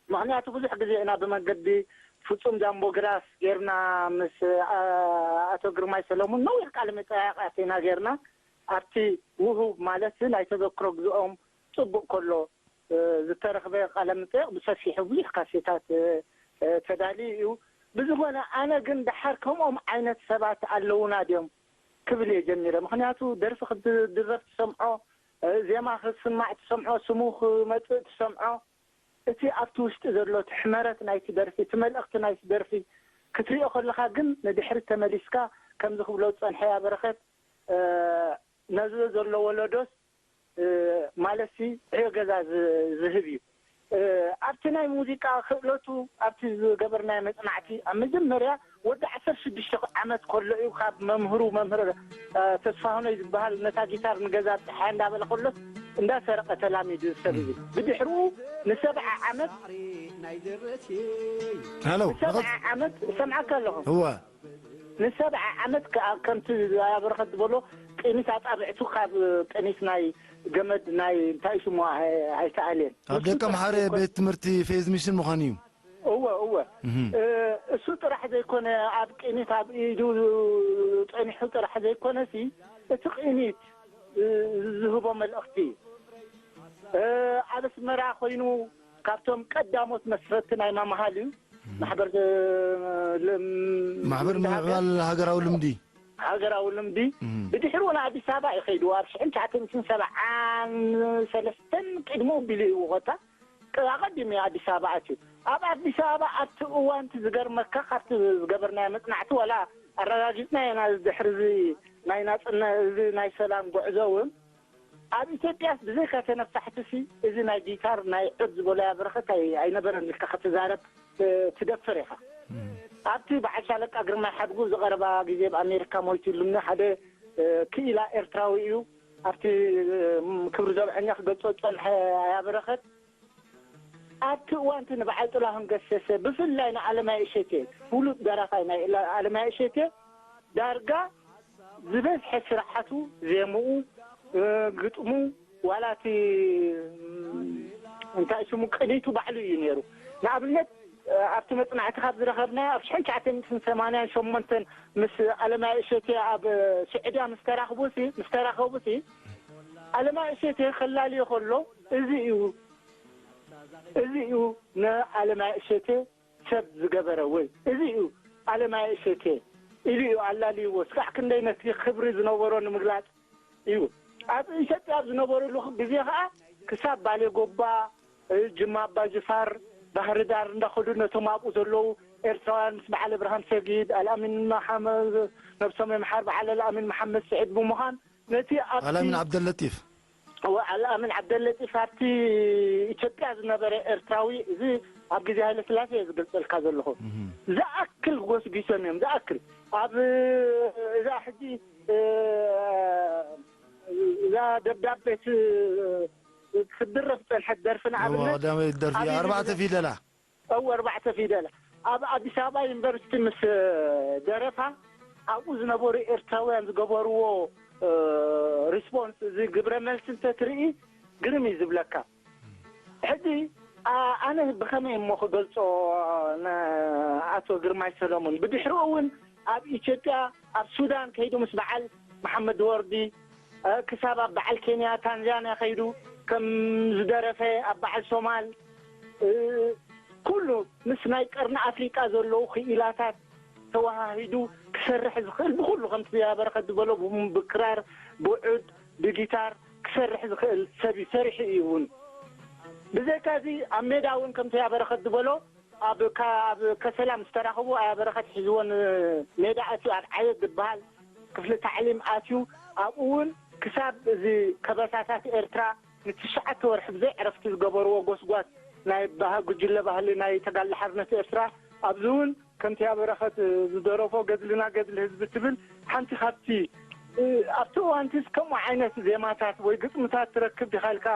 ምኽንያቱ ብዙሕ ግዜ ኢና ብመገዲ ፍጹም ጃምቦ ግራስ ጌርና ምስ፣ ኣ-፣ ኣቶ ግርማይ ሰለሙን ነዊሕ ቃለ መጠያየቓት ኢና ጌርና። ኣብቲ ውሁብ ማለት ናይ ተዘክሮ ግዝኦም ጽቡቕ ከሎ፣ እ፣ ዝተረኽበ ቃለ መጠየቕ ብሰፊሑ ብዙሕ ካሴታት፣ እ፣ እ፣ ተዳልዩ እዩ። ብዝኾነ ኣነ ግን ደሓር ከምኦም ዓይነት ሰባት ኣለዉና ድዮም ክብል እየ ጀሚረ። ምኽንያቱ ደርፊ ክድረፍ ትሰምዖ፣ እ፣ ዜማ ክስማዕ ትሰምዖ፣ ስሙ ክመጽእ ትሰምዖ። እቲ ኣብቲ ውሽጢ ዘሎ እቲ ሕመረት ናይቲ ደርፊ፣ እቲ መልእኽቲ ናይቲ ደርፊ ክትሪኦ ከለኻ ግን ንድሕሪት ተመሊስካ ከምዚ ክብሎ ዝጸንሐ እያ በረኸት፣ እ፣ ነዚ ዘሎ ወለዶስ፣ እ፣ ማለትሲ ዕዮ ገዛ ዝ-፣ ዝህብ እዩ። እ፣ ኣብቲ ናይ ሙዚቃ ክእለቱ ኣብቲ ዝገበርናዮ መጽናዕቲ ኣብ መጀመርያ ወዲ ዓሰርተ ሽዱሽተ ዓመት ከሎ እዩ ካብ መምህሩ መምህር፣ እ፣ ተስፋሁነይ ዝበሃል ነታ ጊታር ንገዛ ኣብጽሓያ እንዳበለ ከሎስ እንዳሰረቐ ተላሚዱ እዚ ሰብ እዚ። ብድሕሪኡ ንሰብዓ ዓመት፣ ሃሎ፣ ንሰብዓ ዓመት እሰምዓካ ኣለኹ። እወ። ንሰብዓ ዓመት ከኣ ከምቲ ኣያ በረኸት ዝበሎ ቅኒት ኣጻብዕቱ ካብ ቅኒት ናይ ገመድ ናይ እንታይ ሽሙ ኣይ-፣ ኣይተኣልየን። ኣብ ንሱ ደቀ ጥራሕ ምሓረ ዘይኮነ ቤት ትምህርቲ ፌዝ ሚሽን ምዃኑ እዩ። እወ፣ እወ። እህ። እ፣ እሱ ጥራሕ ዘይኮነ፣ ኣብ ቅኒት ኣብ ኢዱ ጸኒሑ ጥራሕ ዘይኮነሲ፣ እቲ ቅኒት፣ እ፣ ዝህቦ መልእኽቲ፣ እ፣ ኣብ ኣስመራ ኮይኑ ካብቶም ቀዳሞት መስረትቲ ናይ ማምሃል እዩ። እህ። ማሕበር፣ እ፣ ልም-፣ ማሕበር ልምዲ ሃገር። ምምዕባል ሃገራዊ ልምዲ። ሃገራዊ ልምዲ። እህ። ብድሕሪኡ ንኣዲስ ኣበባ እዩ ከይድዎ። ኣብ ሽሕን ትሽዓተ ሚእትን ሰብዓን ሰለስተን ቅድሚኡ ቢሉ እዩ ወታ። ቅ-፣ ኣቐዲሙ እዩ ኣዲስ ኣበባ ኣትዩ። ኣብ ኣዲስ ኣበባ ኣብቲ እዋን እቲ ዝገርመካ፣ ካብቲ ዝገበርናዮ መጽናዕቲ ዋላ ኣረጋጊጽናዮ ኢና፣ እዚ ድሕሪ እዚ ናይ ናጽነ-፣ እዚ ናይ ሰላም ጉዕዞ እውን ኣብ ኢትዮጵያስ ብዘይካ ተነፋሕቲ ሲ፣ እዚ ናይ ጊታር ናይ ዑድ ዝበሎ ኣያ በረኸት ኣይ-፣ ኣይነበረን ኢልካ ክትዛረብ፣ እ፣ ትደፍር ኢኻ። እም። ኣብቲ በዓል ሻለቃ ግርማይ ሓድጉ ዝቐረባ ግዜ ኣብ ኣሜሪካ ሞይቱ ኢሉኒ ሓደ፣ እ፣ ክኢላ ኤርትራዊ እዩ። ኣብቲ፣ እ፣ ክብሪ ዘብዐኛ ክገልጾ ዝጸንሐ ኣያ በረኸት ኣብቲ እዋን እቲ ንበዓል ጥላሁን ገሰሰ፣ ብፍላይ ንኣለማየ እሸቴ፣ ፍሉጥ ደራፋይ ናይ እላ-፣ ኣለማየ እሸቴ፣ ዳርጋ ዝበዝሐ ስራሓቱ፣ ዜምኡ፣ እ፣ ግጥሙ፣ ዋላ እቲ፣ እም፣ እንታይ ሽሙ ቅኒቱ ባዕሉ እዩ ነይሩ። ንኣብነት ኣብቲ መጽናዕቲ ካብ ዝረኸብና ኣብ ሽሕን ትሽዓተ ሚእትን ሰማንያን ሸሞንተን ምስ ኣለማይ እሸቴ ኣብ ስዑድያ ምስ ተራኽቡ ሲ ምስ ተራኸቡ ሲ ኣለማይ እሸቴ ከላልዮ ከሎ እዚ እዩ እዚ እዩ ንኣለማይ እሸቴ ሰብ ዝገበረ ወይ እዚ እዩ ኣለማይ እሸቴ ኢሉ እዩ ኣላልይዎ። ስጋዕ ክንደይ ነቲ ክብሪ ዝነበሮ ንምግላጽ እዩ። ኣብ ኢትዮጵያ ኣብ ዝነበሩሉ ግዜ ኸዓ ክሳብ ባሌ ጎባ፣ ጅማ ኣባ ጅፋር፣ ባህሪ ዳር እንዳኸዱ ነቶም ኣብኡ ዘለዉ ኤርትራውያን ምስ በዓል እብርሃም ሰጊድ፣ ኣልኣሚን መሓመድ፣ ነብሶም ይምሓር በዓል ኣልኣሚን መሓመድ ስዒድ ብምዃን ነቲ ኣብቲ ኣልኣሚን ዓብደለጢፍ። እወ ኣልኣሚን ዓብደለጢፍ ኣብቲ ኢትዮጵያ ዝነበረ ኤርትራዊ እዚ ኣብ ግዜ ሃይለ ስላሴ እየ ዝገልጸልካ ዘለኹ። ዝኣክል ጎስጒሶም እዮም ዝኣክል ኣብ እዛ ሕጂ እዛ ደብዳቤ ክትድረፍ ዝጸንሐት ደርፊ ንኣብነት ቀዳመይቲ ደርፊ ኣርባዕተ ፊደላ እወ ኣርባዕተ ፊደላ ኣብ ኣዲስ ኣበባ ዩኒቨርሲቲ ምስ ደረፋ ኣብኡ ዝነበሩ ኤርትራውያን ዝገበርዎ ሪስፖንስ እዚ ግብረ መልሲ እንተትርኢ ግርም እዩ ዝብለካ። ሕጂ ኣነ ብኸመይ እሞ ክገልጾ ንኣቶ ግርማይ ሰሎሙን ብድሕሪኡ እውን ኣብ ኢትዮጵያ ኣብ ሱዳን ከይዱ ምስ በዓል መሓመድ ወርዲ ክሳብ ኣብ በዓል ኬንያ ታንዛንያ ከይዱ ከም ዝደረፈ ኣብ በዓል ሶማል ኩሉ ምስ ናይ ቀርኒ ኣፍሪቃ ዘለዉ ክኢላታት ተወሃሂዱ ክሰርሕ ዝኽእል ብኹሉ ከምቲ ኣበረኸት ዝበሎ ብክራር ብዑድ ብጊታር ክሰርሕ ዝኽእል ሰብ እዩ ሰሪሑ እዩ እውን ብዘይካ እዚ ኣብ ሜዳ እውን ከምቲ ኣበረኸት ዝበሎ ኣብ ኣብ ከሰላ ምስ ተራኸቡ ኣያ በረኸት ሒዝዎ ንሜዳ ኣትዩ ኣብ ዓየት ዝበሃል ክፍሊ ታዕሊም ኣትዩ ኣብኡ እውን ክሳብ እዚ ከበሳታት ኤርትራ ንትሽዓተ ወርሒ ብዘይ ዕረፍቲ ዝገበርዎ ጎስጓስ ናይ ጉጅለ ባህሊ ናይ ተጋድሎ ሓርነት ኤርትራ ኣብዚ እውን ከምቲ ኣበረኸት ዝደረፎ ገድልና ገድሊ ህዝቢ ትብል ሓንቲ ካብቲ ኣብቲ እዋንቲስ ከምኡ ዓይነት ዜማታት ወይ ግጥምታት ትረክብ ዲኻ ኢልካ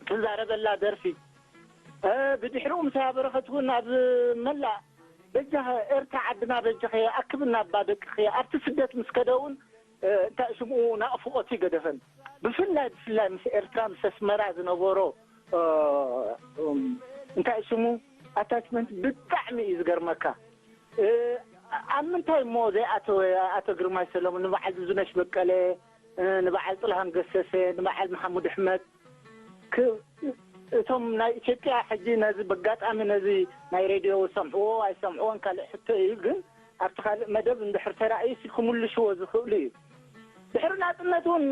ትዛረበላ ደርፊ ብድሕሪኡ ምሳይ ኣበረኸት እውን ኣብ መላእ በጃ ኤርትራ ዓድና በጃኸ ኣክብና እባ ደቅኸ ኣብቲ ስደት ምስ ከደ እውን እንታይ ስምኡ ናቕፍቖት ይገደፈን ብፍላይ ብፍላይ ምስ ኤርትራ ምስ ኣስመራ ዝነበሮ እንታይ ስሙ ኣታችመንት ብጣዕሚ እዩ ዝገርመካ ኣብ ምንታይ እሞ ዘይኣተወ ኣቶ ግርማይ ሰለሙን ንበዓል ብዙነሽ በቀለ ንበዓል ጥልሃን ገሰሰ ንበዓል መሓሙድ ኣሕመድ እቶም ናይ ኢትዮጵያ ሕጂ ነዚ በጋጣሚ ነዚ ናይ ሬድዮ ዝሰምዕዎ ኣይሰምዕዎን ካልእ ሕቶ እዩ ግን ኣብቲ ካልእ መደብ እንድሕር ተራእዩ ሲ ክምልሽዎ ዝኽእሉ እዩ ድሕሪ ናፅነት እውን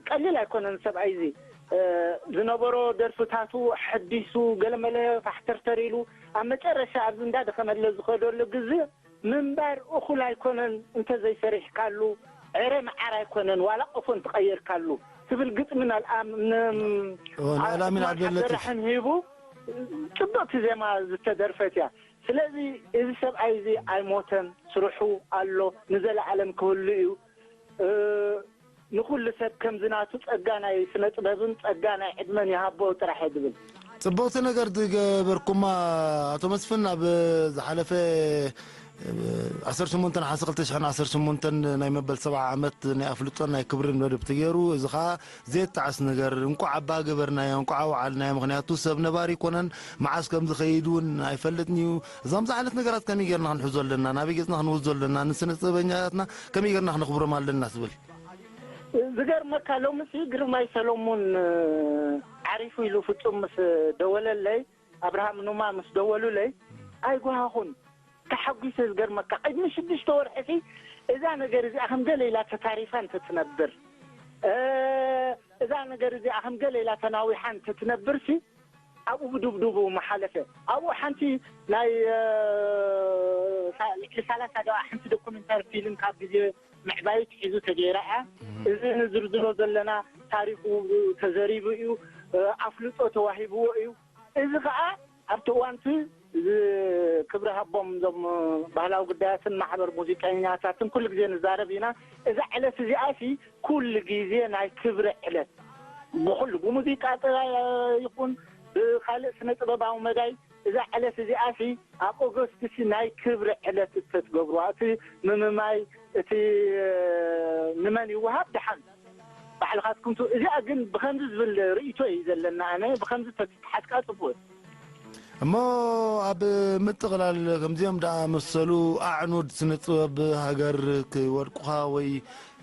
ቀሊል ኣይኮነን ሰብኣይ እዚ ዝነበሮ ደርፍታቱ ሕዲሱ ገለመለ ፋሕተርተር ኢሉ ኣብ መጨረሻ ኣብዚ እንዳደኸመለ ዝኸደሉ ግዜ ምንባር እኹል ኣይኮነን እንተዘይሰሪሕካሉ ዕረ መዓር ኣይኮነን ዋላ ቆፎ እንትቀየርካሉ ትብል ግጥሚ ናልኣም ንኣላሚን ዓብደለጢፍ ሂቡ ጽብቕቲ ዜማ ዝተደርፈት እያ። ስለዚ እዚ ሰብኣይ እዚ ኣይሞተን፣ ስርሑ ኣሎ፣ ንዘለኣለም ክህሉ እዩ። ንኹሉ ሰብ ከምዚ ናቱ ጸጋ ናይ ስነ ጥበብን ጸጋ ናይ ዕድመን ይሃቦ ጥራሕ እየ ዝብል። ጽብቕቲ ነገር ዝገበርኩማ ኣቶ መስፍን ኣብ ዝሓለፈ ዓሰርተ ሸሞንተ ነሓሰ ክልተ ሽሕን ዓሰርተ ሸሞንተን ናይ መበል ሰብዓ ዓመት ናይ ኣፍልጦን ናይ ክብርን መደብ ተገይሩ። እዚ ኸኣ ዘየጣዕስ ነገር፣ እንቋዕ ኣባ ገበርናዮ፣ እንቋዕ ኣውዓልናዮ፣ ምኽንያቱ ሰብ ነባሪ ኣይኮነን፣ መዓስ ከም ዝኸይድ እውን ኣይፈልጥን እዩ። እዞም ዝዓለት ነገራት ከመይ ጌርና ክንሕዞ ኣለና? ናበይ ገጽና ክንውዞ ኣለና? ንስነ ጥበበኛታትና ከመይ ጌርና ክነኽብሮም ኣለና ትብል? ዝገርመካ ሎምሲ ግርማይ ሰሎሙን ዓሪፉ ኢሉ ፍጹም ምስ ደወለለይ ኣብርሃም ኑማ ምስ ደወሉለይ ኣይጓሃኹን ተሓጒሰ ዝገርመካ ቅድሚ ሽዱሽተ ወርሒ ሲ እዛ ነገር እዚኣ ከም ገለ ኢላ ተታሪፋ እንተትነብር እዛ ነገር እዚኣ ከም ገለ ኢላ ተናዊሓ እንተትነብር ሲ ኣብኡ ብድብድቡ ምሓለፈ ኣብኡ ሓንቲ ናይ ልዕሊ ሰላሳ ደቂቃ ሓንቲ ዶኩመንታሪ ፊልም ካብ ግዜ ምዕባዩ ትሒዙ ተገይራ እያ። እዚ ንዝርዝሮ ዘለና ታሪኹ ተዘሪቡ እዩ፣ ኣፍልጦ ተዋሂብዎ እዩ። እዚ ከዓ ኣብቲ እዋንቲ ክብሪ ሃቦም እዞም ባህላዊ ጉዳያትን ማሕበር ሙዚቀኛታትን ኩሉ ግዜ ንዛረብ ኢና። እዛ ዕለት እዚኣሲ ኩሉ ግዜ ናይ ክብሪ ዕለት ብኩሉ ብሙዚቃ ጥራይ ይኹን ብካልእ ስነ ጥበባዊ መዳይ እዛ ዕለት እዚኣሲ ኣብ ኦገስት ሲ ናይ ክብሪ ዕለት እተትገብርዋ እቲ ምምማይ እቲ ንመን ይወሃብ ደሓን ባዕልኻትኩም ት-፣ እዚኣ ግን ብኸምዚ ዝብል ርእይቶ እዩ ዘለና። ኣነ ብኸምዚ ተትሓዝካ ጽቡቕ እዩ። እሞ ኣብ ምጥቕላል ከምዚኦም ደኣ መሰሉ ኣዕኑድ ስነ ጥበብ ሃገር ክወድቁኻ ወይ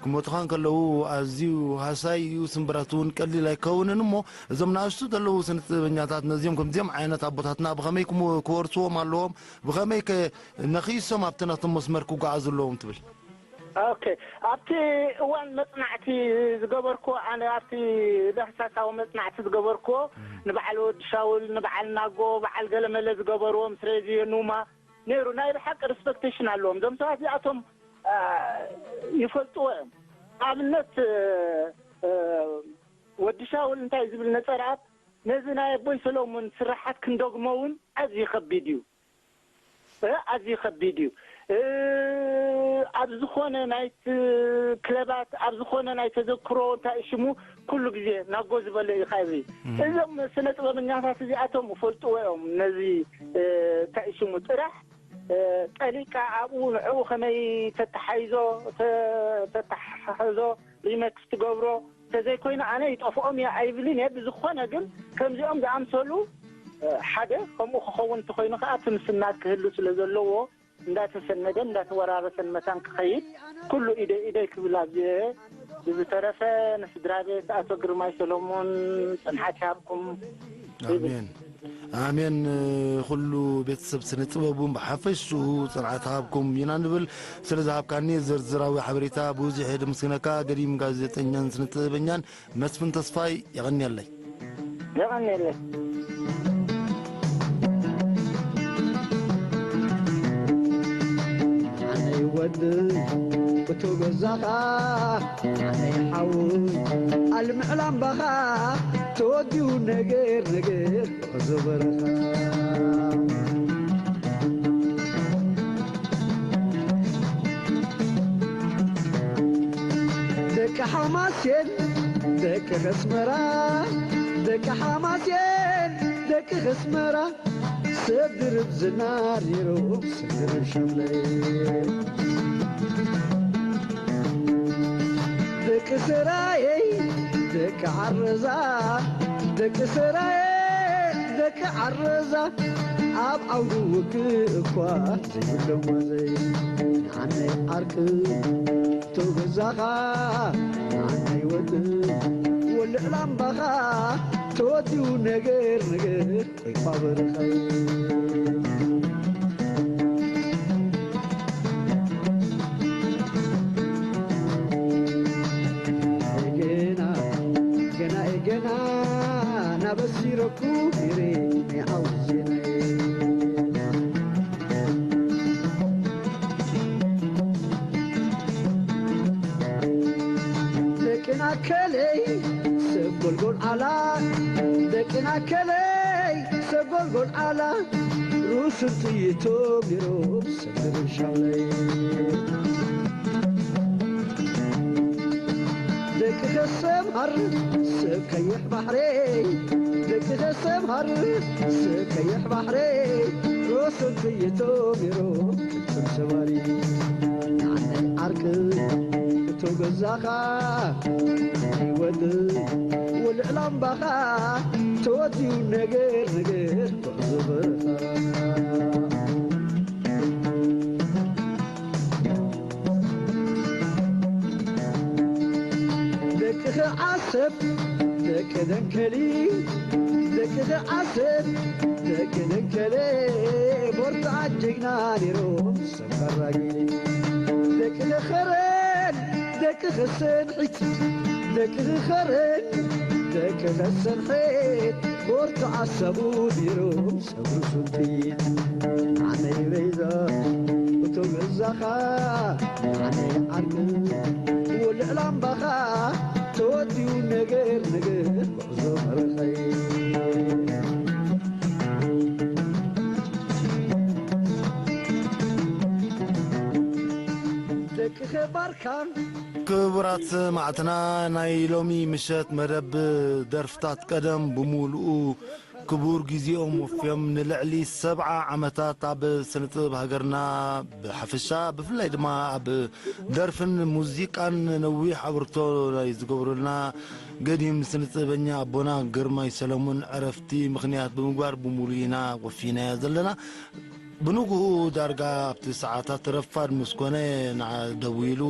ክሞቱኻ እንከለዉ ኣዝዩ ሃሳይ እዩ። ስምብራት እውን ቀሊል ኣይከውንን። እሞ እዞም ንኣሽቱ ዘለዉ ስነ ጥበበኛታት ነዚኦም ከምዚኦም ዓይነት ኣቦታትና ብኸመይ ክሞ-፣ ክወርስዎም ኣለዎም? ብኸመይ ከ ነኺሶም ኣብቲ ናቶም መስመር ክጓዓዙ ኣለዎም ትብል? ኦኬ፣ ኣብቲ እዋን መጽናዕቲ ዝገበርኩዎ፣ ኣነ ኣብቲ ዳህሳሳዊ መጽናዕቲ ዝገበርኩዎ፣ ንበዓል ወዲ ሻውል፣ ንበዓል ናጎ፣ በዓል ገለመለ ዝገበርዎ ምስ ሬድዮ ኑማ ነይሩ። ናይ ብሓቂ ሪስፐክቴሽን ኣለዎም። እዞም ሰባት እዚኣቶም፣ አ፣ ይፈልጥዎ እዮም። ኣብነት፣ እ፣ ወዲ ሻውል እንታይ ዝብል ነጸርኣብ፣ ነዚ ናይ ኣቦይ ሰሎሞን ስራሓት ክንደግሞ እውን ኣዝዩ ከቢድ እዩ። እ፣ ኣዝዩ ከቢድ እዩ። እ፣ ኣብ ዝኾነ ናይቲ ክለባት፣ ኣብ ዝኾነ ናይ ተዘክሮ እንታይ ሽሙ፣ ኩሉ ግዜ ናጎ ዝበለ እዩ። ካብዚ እዞም ስነ ጥበበኛታት እዚኣቶም ይፈልጥዎ እዮም። ነዚ፣ እ፣ እንታይ ሽሙ ጥራሕ፣ እ፣ ጠሊቃ ኣብኡ ንዕኡ ከመይ ተተሓይዞ፣ ተ-፣ ተተሓሕዞ፣ ሪመክስ ትገብሮ፣ ተዘይኮይኑ ኣነ ይጠፍኦም እየ ኣይብልን እየ። ብዝኾነ ግን ከምዚኦም ዝኣምሰሉ፣ እ፣ ሓደ ከምኡ ክኸውን እንተኾይኑ ከኣ ትምስናት ክህሉ ስለ ዘለዎ፣ እንዳተሰነደን እንዳተወራረሰን መታን ክኸይድ ኩሉ ኢደይ ኢደይ ክብል ኣብዚአ። ብዝተረፈ ንስድራ ቤት ኣቶ ግርማይ ሰሎሞን ጽንዓት ይሃብኩም። ኣሜን፣ ኣሜን። ኩሉ ቤተሰብ ስነ ጥበብ እውን ብሓፈሽኡ ጽንዓት ሃብኩም ኢና ንብል። ስለ ዝሃብካኒ ዝርዝራዊ ሓበሬታ ብዙሕ የመስግነካ። ገዲም ጋዜጠኛን ስነ ጥበበኛን መስፍን ተስፋይ፣ የቐንየለይ። የቐንየለይ። ኣነይ ወድ እቱ ገዛኻ፣ ኣነይ ሓው ኣልምዕ ላምባኻ፣ ተወዲኡ ነገር ነገር ዝበረኻ። ደቂ ሓማሴን፣ ደቂ ኣስመራ፣ ደቂ ሓማሴን፣ ደቂ ኣስመራ፣ ሰብ ድርብ ዝናር ነይሮም፣ ሰብ ድርብ ሸምለይ። ደቂ ሰራየይ፣ ደቂ ዓረዛ፣ ደቂ ሰራየ፣ ደቂ ዓረዛ፣ ኣብ ዓውዲ ውግእ እኳ ዘይብሎም ዋዘይ። ንዓነይ ዓርቂ ተው ገዛኻ፣ ንዓነይ ወዲ ወልዕ ላምባኻ፣ ተወዲኡ ነገር ነገር ወይ ፋብሪኻይ። ገና፣ ገና፣ ገና ናበሲረኩ ነይረ ናይ ዓወት ዜናይ። ደቅና ከለይ ሰብ ጎልጎል ዓላ፣ ደቅና ከለይ ሰብ ጎልጎል ዓላ፣ ሩስን ጥይቶም ነይሮም ሰብ ሻውለይ። ደቂ ከሰምሃር ሰብ ቀይሕ ባሕሪ፣ ደቂ ከሰምሃር ሰብ ቀይሕ ባሕሪ፣ ሩስን ጥይቶም ነይሮም ፍጹም ሰባሪ። ንዓነይ ዓርቂ እቶ ገዛኻ፣ ንዓነይ ወዲ ወልዕ ላምባኻ፣ ተወዲኡ ነገር ነገር ጉዕዞ በረኻ። ደቂ ዓሰብ፣ ደቂ ደንከሊ፣ ደቂ ዓሰብ፣ ደቂ ደንከሌ፣ ቦርትዓት ጀግና ነይሮም ሰብ ካራጊ። ደቂ ኸረን፣ ደቂ ኸሰንሒት፣ ደቂ ኸረን፣ ደቂ ኸሰንሒት፣ ቦርትዓት ሰብኡ ነይሮም ሰብ ርሱን ጥይት። ዓነይ በይዛ እቶ ገዛኻ፣ ዓነይ ዓርቂ ወልዕ ላምባኻ፣ ተወዲኡ ነገር ነገር ጉዕዞ መረኸይ። ደቂ ኸባርካ ክቡራት ሰማዕትና፣ ናይ ሎሚ ምሸት መደብ ደርፍታት ቀደም ብምሉኡ ክቡር ግዜኦም ወፍዮም ንልዕሊ ሰብዓ ዓመታት ኣብ ስነ ጥበብ ሃገርና ብሓፈሻ፣ ብፍላይ ድማ ኣብ ደርፍን ሙዚቃን ነዊሕ ኣብርቶ ናይ ዝገብሩልና ገዲም ስነ ጥበበኛ ኣቦና ግርማይ ሰለሙን ዕረፍቲ ምኽንያት ብምግባር ብምሉእ ኢና ወፊናዮ ዘለና። ብንግኡ ዳርጋ ኣብቲ ሰዓታት ረፋድ ምስ ኮነ ንዓ ደዊሉ፣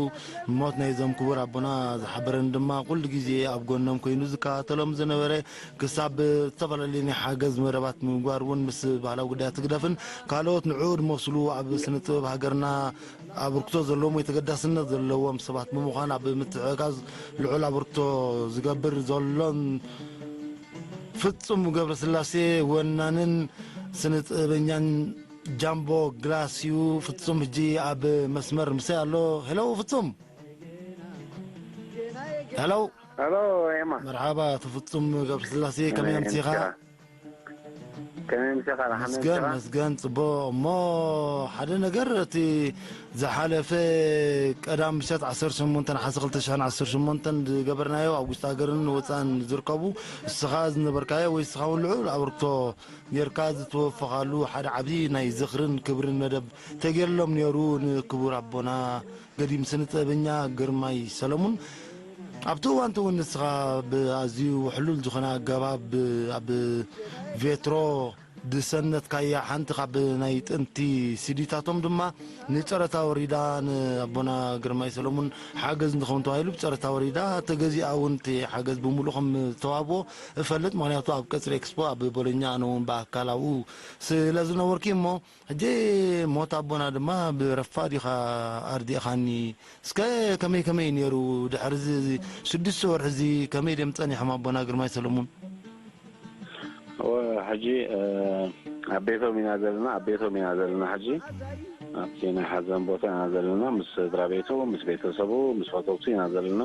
ሞት ናይዞም ክቡር ኣቦና ዝሓበረን ድማ ኩሉ ግዜ ኣብ ጎኖም ኮይኑ ዝከታተሎም ዝነበረ፣ ክሳብ ዝተፈላለዩ ናይ ሓገዝ መደባት ምግባር እውን ምስ ባህላዊ ጉዳያት ህግደፍን ካልኦት ንዕኡ ዝመስሉ ኣብ ስነ ጥበብ ሃገርና ኣበርክቶ ዘለዎም ወይ ተገዳስነት ዘለዎም ሰባት ብምዃን ኣብ ምትሕግጋዝ ልዑል ኣበርክቶ ዝገብር ዘሎን ፍጹም ገብረስላሴ ወናንን ስነ ጥበበኛን ጃምቦ ግላስ እዩ። ፍጹም ሕጂ ኣብ መስመር ምሳይ ኣሎ። ሄሎ ፍጹም። ሄሎ። ሄሎ ኤማ። መርሓባ፣ ኣቶ ፍጹም ገብረስላሴ፣ ከመይ ከመይ ኣምሲኻ? ኣምሲኻ? ከመይ ኣምሲኻ? ደሓን መስገን፣ ኣምሲኻ? መስገን፣ ጽቡቕ። እሞ ሓደ ነገር፣ እቲ ዝሓለፈ ቀዳም ምሸት ዓሰርተ ሸሞንተ ነሓሰ ክልተ ሽሕን ዓሰርተ ሸሞንተን ዝገበርናዮ ኣብ ውሽጢ ሃገርን ወጻእን ዝርከቡ፣ እስኻ ዝነበርካዮ ወይ እስኻ እውን ልዑል ኣበርክቶ ጌርካ ዝተወፈኻሉ ሓደ ዓብዪ ናይ ዝኽርን ክብርን መደብ ተገይርሎም ነይሩ ንክቡር ኣቦና ገዲም ስነ ጥበበኛ ግርማይ ሰለሙን። ኣብቲ እዋን እቲ እውን ንስኻ ብኣዝዩ ውሕሉል ዝኾነ ኣገባብ ኣብ ቬትሮ ዝሰነትካያ ሓንቲ ካብ ናይ ጥንቲ ሲዲታቶም ድማ ንጨረታ ወሪዳ፣ ንኣቦና ግርማይ ሰለሙን ሓገዝ ንኸውን ተባሂሉ ብጨረታ ወሪዳ፣ ተገዚኣ እውን እቲ ሓገዝ ብምሉእ ከም ዝተዋህቦ እፈልጥ። ምኽንያቱ ኣብ ቀጽሪ ኤክስፖ ኣብ ቦሎኛ ኣነ እውን ብኣካል ኣብኡ ስለ ዝነበርኩ እሞ፣ ሕጂ ሞት ኣቦና ድማ ብረፋድ ኢኻ ኣርዲእኻኒ። እስከ ከመይ ከመይ ነይሩ ድሕሪ እዚ፣ እዚ ሽዱሽተ ወርሒ እዚ ከመይ ድዮም ጸኒሖም ኣቦና ግርማይ ሰለሙን? እወ፣ ሕጂ፣ እ፣ ኣብ ቤቶም ኢና ዘለና፣ ኣብ ቤቶም ኢና ዘለና ሕጂ። ኣብቲ ናይ ሓዘን ቦታ ኢና ዘለና፣ ምስ ስድራ ቤቱ፣ ምስ ቤተሰቡ፣ ምስ ፈተውቱ ኢና ዘለና።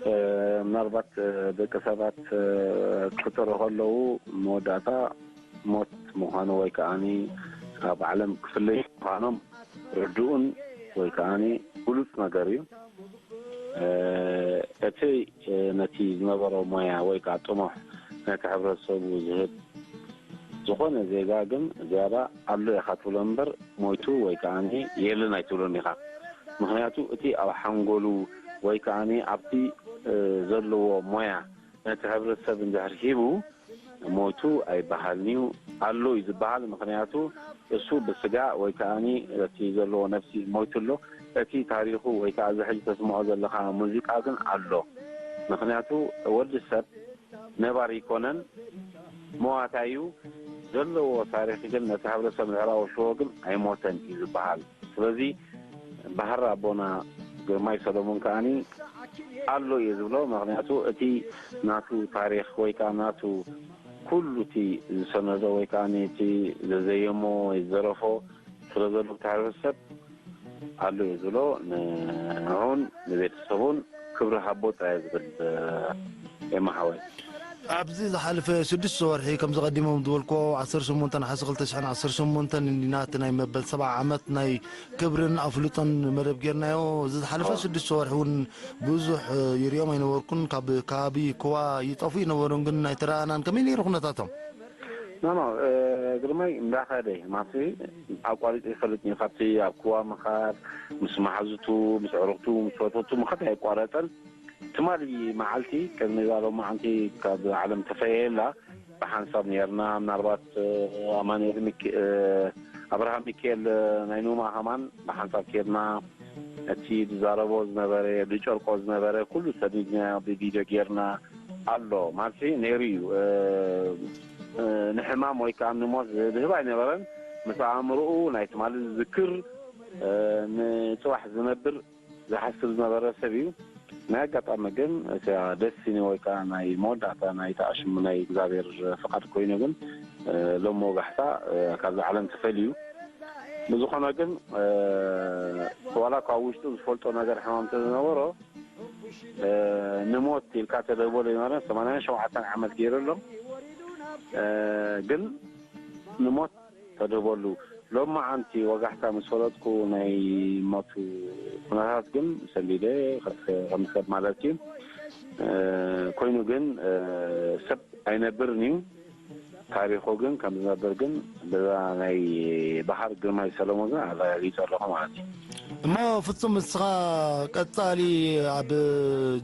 እ፣ ምናልባት፣ እ፣ ደቂ ሰባት፣ እ፣ ክጥሩ ከለዉ መወዳእታ ሞት ምዃኑ ወይ ከኣኒ ካብ ዓለም ክፍለዩ ምዃኖም ርዱእን ወይ ከኣኒ ግሉጽ ነገር እዩ። እ፣ እቲ፣ እ፣ ነቲ ዝነበሮ ሞያ ወይ ከኣ ጥሙሕ ነቲ ሕብረተሰቡ ዝህብ ዝኾነ ዜጋ ግን ዝያዳ ኣሎ ኢኻ ትብሎ እምበር ሞይቱ ወይ ከኣኒ የለን ኣይትብሎን ኢኻ። ምኽንያቱ እቲ ኣብ ሓንጎሉ ወይ ከኣኒ ኣብቲ፣ እ፣ ዘለዎ ሞያ ነቲ ሕብረተሰብ እንድሕር ሂቡ ሞይቱ ኣይበሃልን እዩ፣ ኣሎ እዩ ዝበሃል። ምኽንያቱ እሱ ብስጋ ወይ ከኣኒ እቲ ዘለዎ ነፍሲ ሞይቱ ኣሎ። እቲ ታሪኹ ወይ ከኣ እዚ ሕጂ ተስምዖ ዘለኻ ሙዚቃ ግን ኣሎ። ምኽንያቱ ወዲ ሰብ ነባሪ ኣይኮነን፣ መዋታይ እዩ። ዘለዎ ታሪኽ ግን ነቲ ሕብረተሰብ እንድሕር ኣውሽዎ ግን ኣይሞተን እዩ ዝበሃል። ስለዚ ባህሪ ኣቦና ግርማይ ሰሎሞን ከኣኒ ኣሎ እየ ዝብሎ። ምኽንያቱ እቲ ናቱ ታሪኽ ወይ ከኣ ናቱ ኩሉ እቲ ዝሰነዶ ወይ ከኣ እቲ ዘዘየሞ ወይ ዝደረፎ ስለ ዘሎ፣ እቲ ሕብረተሰብ ኣሎ እየ ዝብሎ። ንዕኡን ንቤተሰቡን ክብሪ ሃቦ ጥራይ ዝብል፣ ኤማ ሓወይ። ኣብዚ ዝሓለፈ ሽዱሽተ ወርሒ፣ ከምዚ ቀዲሞም ዝበልክዎ፣ ዓሰርተ ሸሞንተ ነሓሰ ክልተ ሽሕን ዓሰርተ ሸሞንተን እንዲና እቲ ናይ መበል ሰብዓ ዓመት ናይ ክብርን ኣፍልጦን መደብ ጌርናዮ። እዚ ዝሓለፈ ኣዎ። ሽዱሽተ ወርሒ እውን ብዙሕ፣ እ፣ ይሪኦም ኣይነበርኩን። ካብ ከባቢ ክዋ ይጠፉ ይነበሩን፣ ግን ኣይተረኣኣናን። ከመይ ነይሩ ኩነታቶም? ኖ፣ ኖ፣ እ፣ ግርማይ እንዳኸደ ማለት ኣቋሪጹ ይፈልጥ እዩ። ካብቲ ኣብ ክዋ ምኻድ፣ ምስ መሓዙቱ፣ ምስ ኣዕሩኽቱ፣ ምስ ፈተውቱ ምኻድ ኣይቋረጸን። ትማሊ መዓልቲ ቅድሚ እዛ ሎማዓንቲ ካብ ዓለም ተፈለየላ ብሓንሳብ ነርና። ምናልባት፣ እ፣ ኣማኑኤል ሚክ-፣ እ፣ ኣብርሃም ሚካኤል፣ እ፣ ናይ ኑማ ከማን ብሓንሳብ ኬድና፣ እቲ ዝዛረቦ ዝነበረ፣ ዝጨርቆ ዝነበረ ኩሉ ሰዲድና ብቪድዮ ጌርና ኣሎ። ማለት ነይሩ እዩ። እ፣ እ፣ ንሕማም ወይ ከዓ ንሞት ዝህብ ኣይነበረን። ምስ ኣእምሮኡ ናይ ትማሊ ዝዝክር፣ እ፣ ንፅባሕ ዝነብር ዝሓስብ ዝነበረ ሰብ እዩ። ናይ ኣጋጣሚ ግን እታ ደስቲኒ ወይ ከዓ ናይ መወዳእታ ናይ ተኣሽሙ ናይ እግዚኣብሔር ፍቓድ ኮይኑ ግን፣ እ፣ ሎሚ ወጋሕታ፣ እ፣ ካብዛ ዓለም ተፈልዩ። ብዝኾነ ግን፣ እ፣ ዋላ እኳ ኣብ ውሽጡ ዝፈልጦ ነገር ሕማም እንተዝነበሮ፣ እ፣ ንሞት ኢልካ ተደቦሎ ይነበረ። ሰማንያን ሸውዓተን ዓመት ገይሩ ኣሎ። እ፣ ግን ንሞት ተደቦሉ ሎማዓንቲ ወጋሕታ ምስ ፈለጥኩ ናይ ሞቱ ኩነታት ግን ሰንቢደ ከም ሰብ ማለት እዩ። ኮይኑ ግን ሰብ ኣይነብርን እዩ። ታሪኹ ግን ከም ዝነብር ግን በዛ ናይ በሃር ግርማይ ሰለሞን ግን ኣረጋጊጸ ኣለኹ ማለት እዩ። እሞ ፍጹም፣ ንስኻ ቀጻሊ ኣብ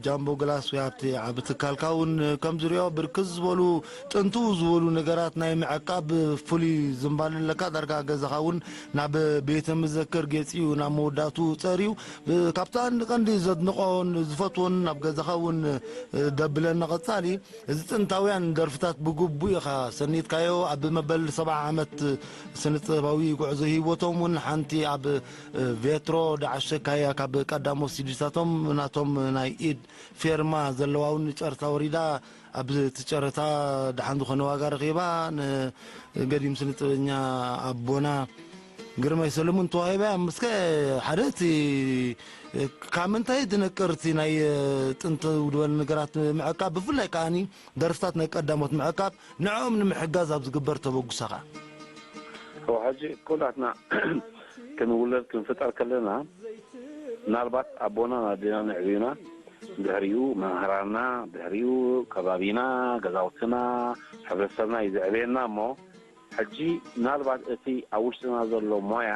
ጃምቦ ግላስ ወይ ኣብቲ ዓቢ ትካልካ እውን ከም ዝሪኦ ብርክት ዝበሉ ጥንትው ዝበሉ ነገራት ናይ ምዕቃብ ፍሉይ ዝንባለ ኣለካ። ዳርጋ ገዛኻ እውን ናብ ቤተ መዘክር ገጺኡ ናብ መወዳእትኡ ጸርዩ፣ ካብቲ ቀንዲ ቀንዲ ዘድንቖን ዝፈትዎን ኣብ ገዛኻ እውን ደብለና። ቀጻሊ እዚ ጥንታውያን ደርፍታት ብግቡእ ኢኻ ሰኒድካዮ። ኣብ መበል ሰብዓ ዓመት ስነ ጥበባዊ ጉዕዞ ህይወቶም እውን ሓንቲ ኣብ ቬትሮ ደዓሸካያ ካብ ቀዳሞት ሲዲታቶም ናቶም ናይ ኢድ ፌርማ ዘለዋ እውን ጨረታ ወሪዳ። ኣብዚ እቲ ጨረታ ደሓን ዝኾነ ዋጋ ረኺባ። ንገዲም ስነ ጥበበኛ ኣቦና ግርማይ ሰለሙን ተዋሂባ እያ። ምስከ ሓደ እቲ ካብ ምንታይ ዝነቅር እቲ ናይ ጥንት ውድበል ነገራት ምዕቃብ፣ ብፍላይ ከዓኒ ደርፍታት ናይ ቀዳሞት ምዕቃብ፣ ንዕኦም ንምሕጋዝ ኣብ ዝግበር ተበግሶ ኸዓ? እወ፣ ሕጂ ኩላትና ክንውለድ ክንፍጠር ከለና፣ ምናልባት ኣቦና ኣዴና ነዕብዩና፣ ድሕሪኡ መምህራንና፣ ድሕሪኡ ከባቢና፣ ገዛውትና፣ ሕብረተሰብና እዩ ዘዕብየና እሞ፣ ሕጂ ምናልባት እቲ ኣብ ውሽጥና ዘሎ ሞያ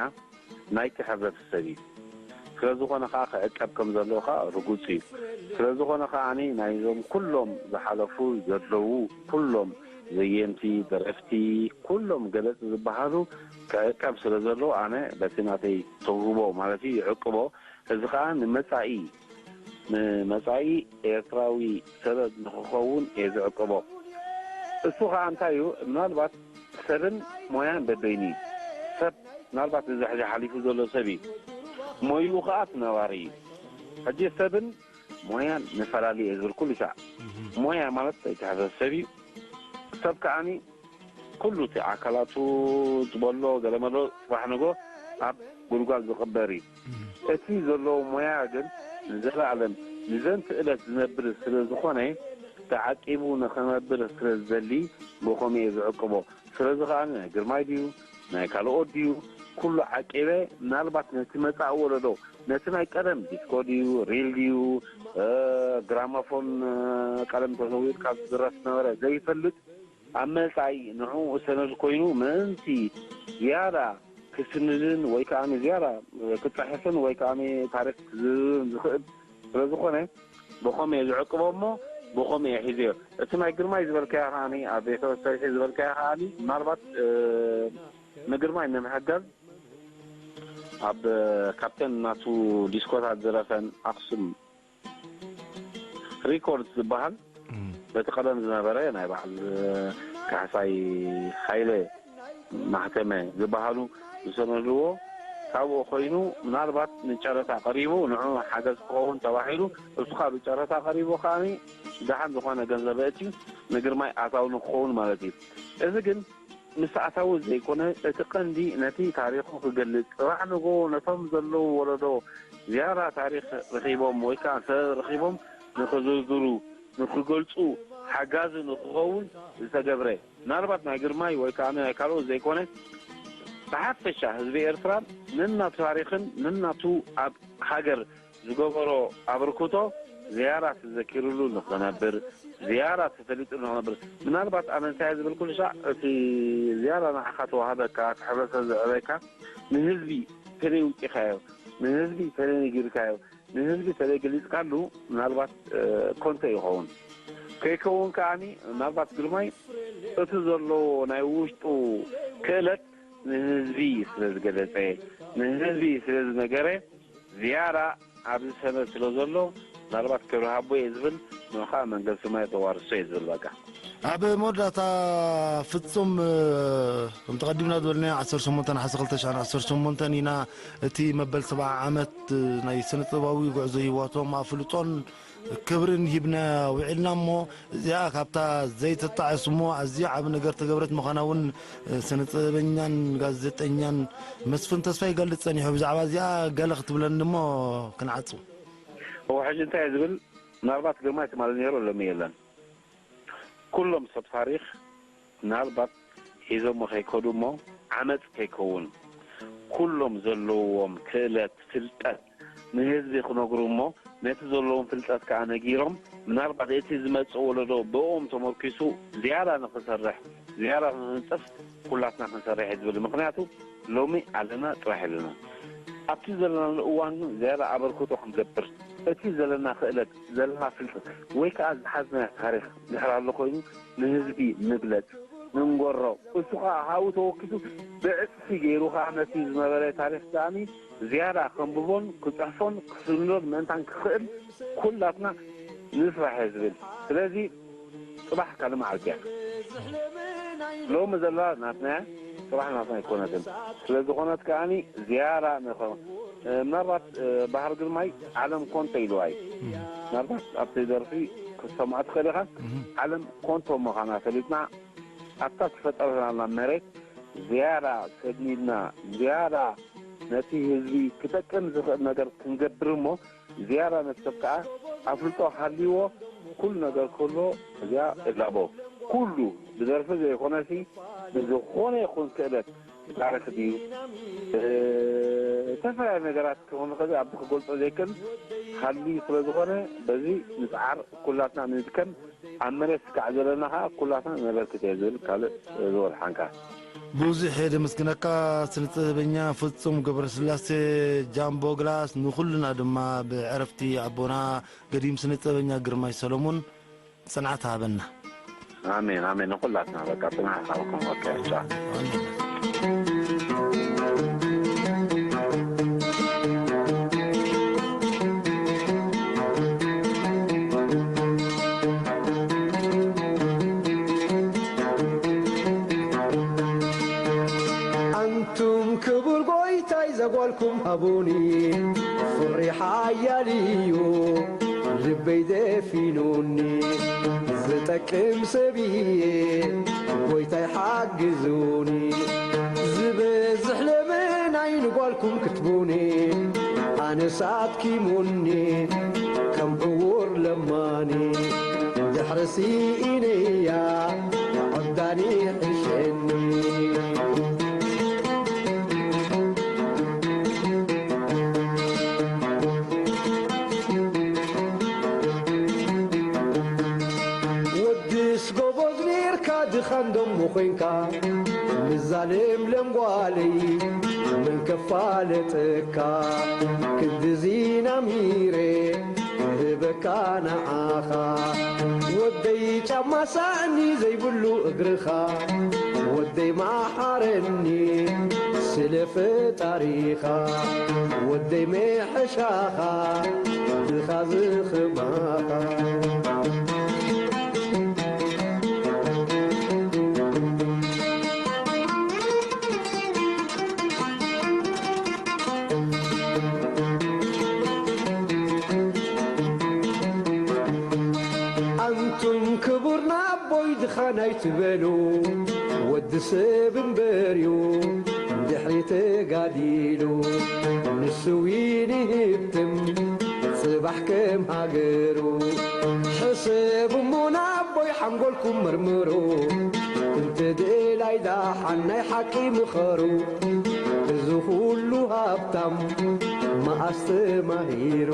ናይቲ ሕብረተሰብ እዩ። ስለ ዝኾነ ኸዓ ክዕቀብ ከም ዘለዎ ኸዓ ርጉጽ እዩ። ስለ ዝኾነ ኸዓ ናይዞም ኩሎም ዝሓለፉ ዘለዉ ኩሎም ዘየምቲ፣ ደረፍቲ፣ ኩሎም ገለጽ ዝበሃሉ ክዕቀብ ስለ ዘለዎ ኣነ በቲ ናተይ ተውህቦ ማለት እዩ ይዕቅቦ። እዚ ኸዓ ንመጻኢ ንመጻኢ ኤርትራዊ ሰበብ ንኽኸውን እየ ዝዕቅቦ። እሱ ኸዓ እንታይ እዩ? ምናልባት ሰብን ሞያን በበይኑ እዩ። ሰብ ምናልባት እዚ ሕዚ ሓሊፉ ዘሎ ሰብ እዩ። ሞይኡ ኸዓ እቲ ነባሪ እዩ። ሕጂ ሰብን ሞያን ንፈላሊ እየ ዝብል ኩሉ ሳዕ። ሞያ ማለት እቲ ሕብረተሰብ እዩ። ሰብ ከዓኒ ኩሉ እቲ ኣካላቱ ዝበሎ ገለመሎ ጽባሕ ንጎ ኣብ ጉድጓድ ዝቕበር እዩ። እቲ ዘለዎ ሞያ ግን ንዘለኣለም ንዘንቲ ዕለት ዝነብር ስለ ዝኾነ፣ ተዓቂቡ ንኽነብር ስለ ዝደሊ ብኸምኡ እየ ዝዕቅቦ። ስለዚ ኸኣ ናይ ግርማይ ድዩ ናይ ካልኦት ድዩ ኩሉ ዓቂበ፣ ምናልባት ነቲ መጻኢ ወለዶ፣ ነቲ ናይ ቀደም ዲስኮ ድዩ ሪል ድዩ፣ እ፣ ግራማፎን፣ እ፣ ቀደም ተዘዊርካ ዝድረፍ ነበረ ዘይፈልጥ፣ ኣብ መጻኢ ንዕኡ ሰነድ ኮይኑ ምእንቲ ዝያዳ ክስንድን ወይ ከኣ ዝያዳ ክጽሕፍን ወይ ከኣ ታሪኽ ክዝብን ዝኽእል ስለ ዝኾነ፣ ብኸምኡ እየ ዝዕቅቦ እሞ ብኸምኡ እየ ሒዘዮ። እቲ ናይ ግርማይ ዝበልካዮ ከኣ ኣብ ቤተ ሰሪሒ ዝበልካዮ ከኣ ምናልባት፣ እ፣ ንግርማይ ንምሕጋዝ ኣብ ካፕቴን ናቱ ዲስኮታት ዝደረፈን ኣኽሱም ሪኮርድ ዝበሃል እም። በቲ ቀደም ዝነበረ ናይ በዓል ካሕሳይ ሃይለ ማሕተመ ዝበሃሉ ዝሰነድዎ ካብኡ ኮይኑ ምናልባት ንጨረታ ቀሪቡ ንዑ ሓገዝ ክኸውን ተባሂሉ እሱ ካብ ጨረታ ቀሪቡ ከኣ ደሓን ዝኾነ ገንዘብ ኣእትዩ ንግርማይ ኣታዊ ንክኸውን ማለት እዩ። እዚ ግን ምስ ኣታዊ ዘይኮነ፣ እቲ ቀንዲ ነቲ ታሪኹ ክገልጽ፣ ጽባሕ ንግሆ ነቶም ዘለዉ ወለዶ ዝያዳ ታሪኽ ረኺቦም ወይ ከኣ ሰብ ረኺቦም ንኽዝርዝሩ፣ ንኽገልጹ፣ ሓጋዚ ንኽኸውን ዝተገብረ፣ ምናልባት ናይ ግርማይ ወይ ከኣ ናይ ካልኦት ዘይኮነ፣ ብሓፈሻ ህዝቢ ኤርትራ ነናቱ ታሪኽን ነናቱ ኣብ ሃገር ዝገበሮ ኣበርክቶ ዝያዳ ተዘኪርሉ ንኽነብር፣ ዝያዳ ተፈሊጡ ንኽነብር። ምናልባት ኣነ እንታይ እየ ዝብል ኩሉ ሻዕ፣ እቲ ዝያዳ ንዓኻ ተዋህበካ፣ እቲ ሕብረተሰብ ዘዕበየካ፣ ንህዝቢ ተለይ ውጢኻዮ፣ ንህዝቢ ተለይ ነጊርካዮ፣ ንህዝቢ ተለይ ገሊጽካሉ፣ ምናልባት፣ እ፣ ኮንተ ይኸውን። ከይከውን ከኣኒ፣ ምናልባት ግርማይ እቲ ዘለዎ ናይ ውሽጡ ክእለት ንህዝቢ ስለ ዝገለጸ፣ ንህዝቢ ስለ ዝነገረ፣ ዝያዳ ኣብዚ ሰነድ ስለ ዘሎ፣ ምናልባት ክብሪ ሃቦ እየ ዝብል፣ ንዑ ኸኣ መንገድ ሰማይ ተዋርሶ እየ ዝብል በቃ። ኣብ መወዳእታ ፍጹም፣ እ፣ ከምቲ ቀዲምና ዝበልናዮ ዓሰርተ ሸሞንተ ነሓሰ ክልተ ሽሕን ዓሰርተ ሸሞንተን ኢና እቲ መበል ሰብዓ ዓመት፣ እ፣ ናይ ስነ ጥበባዊ ጉዕዞ ህይወቶም ኣፍልጦን ክብርን ሂብና ውዒልና እሞ፣ እዚኣ ካብታ ዘይትጣዕስ እሞ ኣዝዩ ዓቢ ነገር ተገብረት ምዃና እውን፣ እ፣ ስነ ጥበበኛን ጋዜጠኛን መስፍን ተስፋ ይገልጽ ጸኒሑ። ብዛዕባ እዚኣ ገለ ክትብለኒ እሞ ክንዓጹ። እወ፣ ሕጂ እንታይ እየ ዝብል? ምናልባት ግርማይ ትማሊ ነይሩ፣ ሎሚ የለን። ኩሎም ሰብ ታሪኽ ምናልባት ሒዞሞ ከይከዱ እሞ ዓመጽ ከይከውን። ኩሎም ዘለዎም ክእለት፣ ፍልጠት ንህዝቢ ክነግሩ እሞ፣ ነቲ ዘለዎም ፍልጠት ከኣ ነጊሮም፣ ምናልባት እቲ ዝመጽእ ወለዶ ብኦም ተመርኪሱ ዝያዳ ንኽሰርሕ፣ ዝያዳ ንኽንጽፍ ኩላትና ክንሰርሕ እዩ ዝብል። ምኽንያቱ ሎሚ ኣለና ጥራሕ የለና። ኣብቲ ዘለናሉ እዋን ግን ዝያዳ ኣበርክቶ ክንገብር፣ እቲ ዘለና ክእለት፣ ዘለና ፍልጠት ወይ ከኣ ዝሓዝናዮ ታሪኽ ድሕር ኣሎ ኮይኑ ንህዝቢ ንግለጽ፣ ንንገሮ። እሱ ከኣ ሃቡ ተወኪሱ ብዕጽፊ ገይሩ ከኣ ነቲ ዝነበረ ታሪኽ ከኣ ዝያዳ ከንብቦን ክጽሕፎን ክስንዶን ምእንታን ክኽእል ኩላትና ንስራሕ እየ ዝብል። ስለዚ ጽባሕ ካልእ መዓልቲ እያ። ሎሚ ዘላ ናትና እያ፣ ጽባሕ ናትና ኣይኮነትን። ስለ ዝኾነት ከኣ ዝያዳ ንኸ-፣ ምናልባት ባህር ግርማይ ዓለም ኮንቶ ኢልዋ እዩ። ምናልባት ኣብቲ ደርፊ ክትሰምዖ ትኽእል ኢኻ። ዓለም ኮንቶ ምዃና ፈሊጥና ኣብታ ዝፈጠረትናላ መሬት ዝያዳ ሰግኒልና፣ ዝያዳ ነቲ ህዝቢ ክጠቅም ዝኽእል ነገር ክንገብር እሞ፣ ዝያዳ ነቲ ሰብ ከኣ ኣፍልጦ ሃልይዎ ኩሉ ነገር ከሎ እዚኣ እላቦ ኩሉ ብደርፊ ዘይኮነሲ ብዝኾነ ይኹን ክእለት ታሪኽ ድዩ፣ እ፣ ዝተፈላለዩ ነገራት ክኾን ይኽእል፣ ኣብ ክገልጾ ዘይክእል ሃልዩ ስለ ዝኾነ በዚ ንጽዓር ኩላትና ንድከም። ኣብ መሬት ስካዕ ዘለና ኸዓ ኩላትና ነበርክት እየ ዝብል ካልእ ዝወርሓንካ። ብዙሕ እየ ደመስግነካ ስነ ጥበበኛ ፍጹም ገብረስላሴ ጃምቦ ግላስ፣ ንኹልና ድማ ብዕረፍቲ ኣቦና ገዲም ስነ ጥበበኛ ግርማይ ሰሎሞን ጽንዓት ሃበና። ኣሜን ኣሜን። ንኹላትና በቃ ጽንዓት ሃበኩም። ኦኬ ቻው። ኣንቱም ክቡር ጎይታይ ዘጓልኩም ሃቡኒ፣ ፍሪ ሓያል እዩ ልበይ ደፊኑኒ፣ ዝጠቅም ሰብ እየ ጎይታይ ሓግዙኒ፣ ዝበዝሕ ለመናይ ንጓልኩም ክትቡኒ፣ ኣነስ ኣድኪሙኒ ከም ዕዉር ለማኒ፣ ድሕሪ ስኢነያ ዕብዳኒ ሕሸኒ። ወድስ ጎቦዝ ኔርካ ድኻን ደሞ ኾይንካ፣ ምዛ ለምለም ጓለይ መን ከፋለጠካ? ክንድዚ ናሚረ ክህበካ ንዓኻ፣ ወደይ ጫማ ሳእኒ ዘይብሉ እግርኻ፣ ወደይ መሓረኒ ስለ ፈጣሪኻ፣ ወደይ መሐሻኻ ድኻ ዝኽማኻ። ኣንቱም ክቡር ናቦይ ድኻን ኣይትበሉ፣ ወዲ ሰብ እምበር'ዩ ድሕሪ ተጋዲሉ፣ ንሱ ንህብትም ጽባሕ ከም ሃገሩ። ሕሰብ እሞ ናቦይ ሓንጎልኩም መርምሩ፣ እንተ ደላይ ደሓን ናይ ሓቂ ምኸሩ። እዚ ኩሉ ሃብታም መኣስ ተማሂሩ?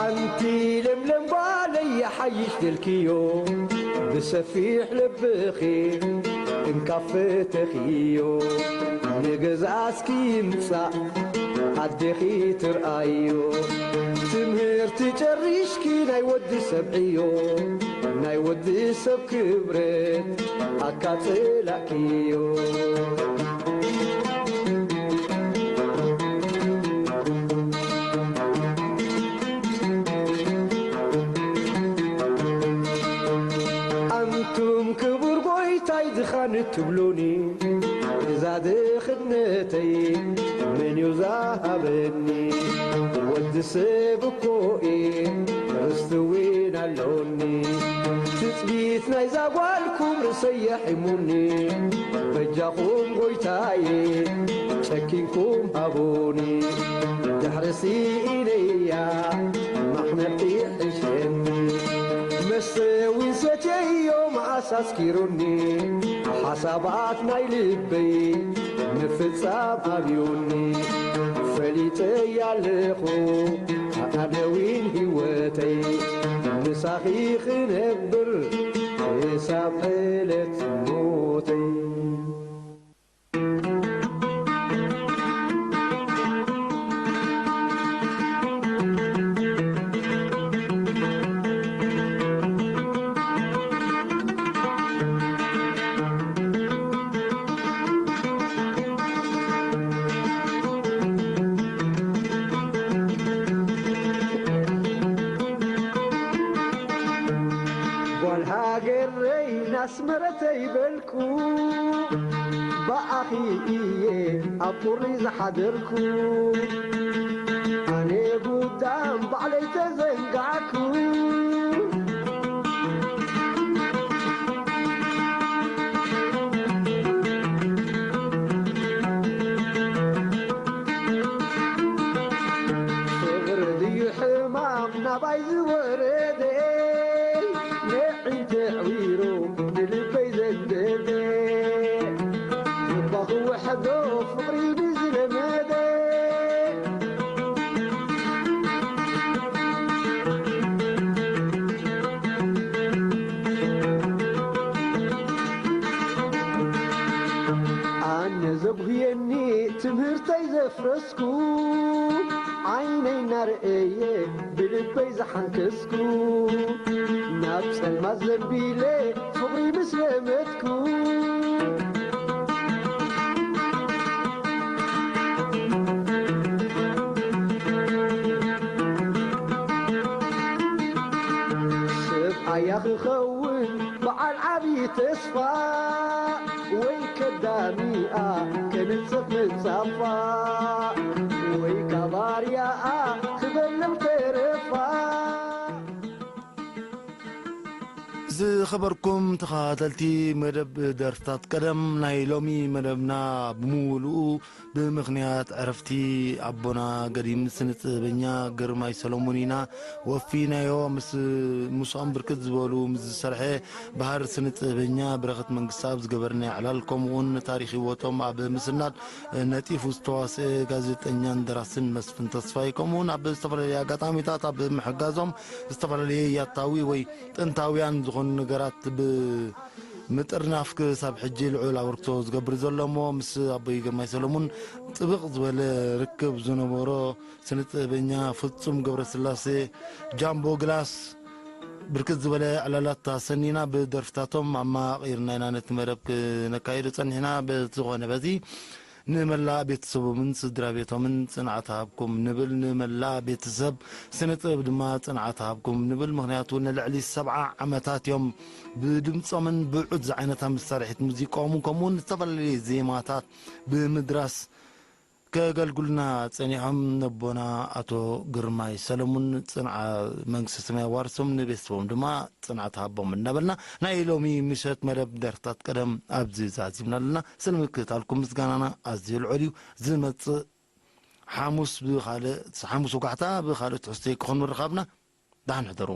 ኣንቲ ለምለም ጓለይ ይሓይሽ ደልክዮ፣ ብሰፊሕ ልብኺ እንካብ ፈተኽዮ፣ ንገዛእስኪ ይምጻእ ኣዴኺ ትርኣዮ። ትምህርቲ ጨሪሽኪ ናይ ወዲ ሰብ ዕዮ፣ ናይ ወዲ ሰብ ክብረት ኣካጽላእክዮ። ኣንቱም ክቡር ጎይታይ ድኻን ትብሉኒ፣ እዛ ድኽነተይ መን እዩ ዝሃበኒ? ወዲ ሰብ እኮ እየ፣ ርስቲ እውን ኣሎኒ። ትጽቢት ናይዛ ጓልኩም ርእሰይ የሒሙኒ። በጃኹም ጎይታየ፣ ጨኪንኩም ሃቡኒ። ድሕሪ ስኢነያ ማሕነ ይዕሸኒ መስተ እውን ሰትየዮ መዓስ ኣስኪሩኒ ሓሳባት ናይ ልበይ ምፍጻም ኣብዩኒ ፈሊጠ ያለኹ ኣነ እውን ህይወተይ ምሳኺ ክነብር ክሳብ ዕለት ሞተይ። ጓል ሃገረይ ናስመረተይ በልኩ ብኣኺ እየ ኣብ ቁሪ ዝሓደርኩ ኣነ ጉዳም ባዕለይ ተዘንጋዕኩ ፍቕሪ ድዩ ሕማም ናባይ ዝወረደ ንዒንተ ዕዊሩ ንልበይ ዘንደደ እባ ክውሕዶ ፍቕሪ ብዝለመደ ኣነ ዘጉህየኒ ትምህርተይ ዘፍረስኩ ዓይነይ እናረእየ ብልበይ ዝሓንከስኩ ናብ ጸልማት ዘንቢለ ፍቕሪ ምስ ለመድኩ ሰብኣያ ክኸውን በዓል ዓብዪ ተስፋ ወይ ከዳሚኣ ከንጽፍ ምንጻፋ ወይ ካባርያኣ ክበልም ተረፋ ዝኸበርኩም ተኸታተልቲ መደብ ደርፍታት ቀደም ናይ ሎሚ መደብና ብምሉኡ ብምኽንያት ዕረፍቲ ኣቦና ገዲም ስነ ጥበበኛ ግርማይ ሰሎሙን ኢና ወፊናዮ። ምስ ምስኦም ብርክት ዝበሉ ምስ ዝሰርሐ ባህር ስነ ጥበበኛ በረኸት መንግስተኣብ ዝገበርናዮ ዕላል ከምኡውን ታሪኽ ህይወቶም ኣብ ምስናድ ነጢፉ ዝተዋስአ ጋዜጠኛን ደራስን መስፍን ተስፋይ ከምኡውን ኣብ ዝተፈላለዩ ኣጋጣሚታት ኣብ ምሕጋዞም ዝተፈላለየ ያታዊ ወይ ጥንታውያን ዝኾኑ ነገራት ብምጥርናፍ ክሳብ ሕጂ ልዑል ኣበርክቶ ዝገብር ዘሎ እሞ ምስ ኣቦይ ግርማይ ሰለሙን ጥብቕ ዝበለ ርክብ ዝነበሮ ስነ ጥበበኛ ፍጹም ገብረስላሴ ጃምቦ ግላስ ብርክት ዝበለ ዕላላት ኣሰኒና ብደርፍታቶም ኣማቒርና ኢና ነቲ መደብ ክነካይዶ ጸኒሕና። በዝኾነ በዚ ንመላእ ቤተሰቦምን ስድራ ቤቶምን ጽንዓት ሃብኩም ንብል። ንመላእ ቤተሰብ ስነ ጥበብ ድማ ጽንዓት ሃብኩም ንብል። ምኽንያቱ ንልዕሊ ሰብዓ ዓመታት እዮም ብድምጾምን ብዑት ዝዓይነታ መሳርሒት ሙዚቃኦምን ከምኡውን ዝተፈላለየ ዜማታት ብምድራስ ከገልግሉና ጸኒሖም። ነቦና ኣቶ ግርማይ ሰለሙን ጽንዓ መንግስተ ሰማይ ኣዋርሶም ንቤተሰቦም ድማ ጽንዓት ሃቦም እናበልና ናይ ሎሚ ምሸት መደብ ደርፍታት ቀደም ኣብዚ ዛዚምና ኣለና። ስለ ምክትታልኩም ምስጋናና ኣዝዩ ልዑል እዩ። ዝመጽእ ሓሙስ ብኻልእ ሓሙስ ወጋሕታ ብኻልእ ትሕዝቶ ክኾን ምርኻብና ደሓን ሕደሩ።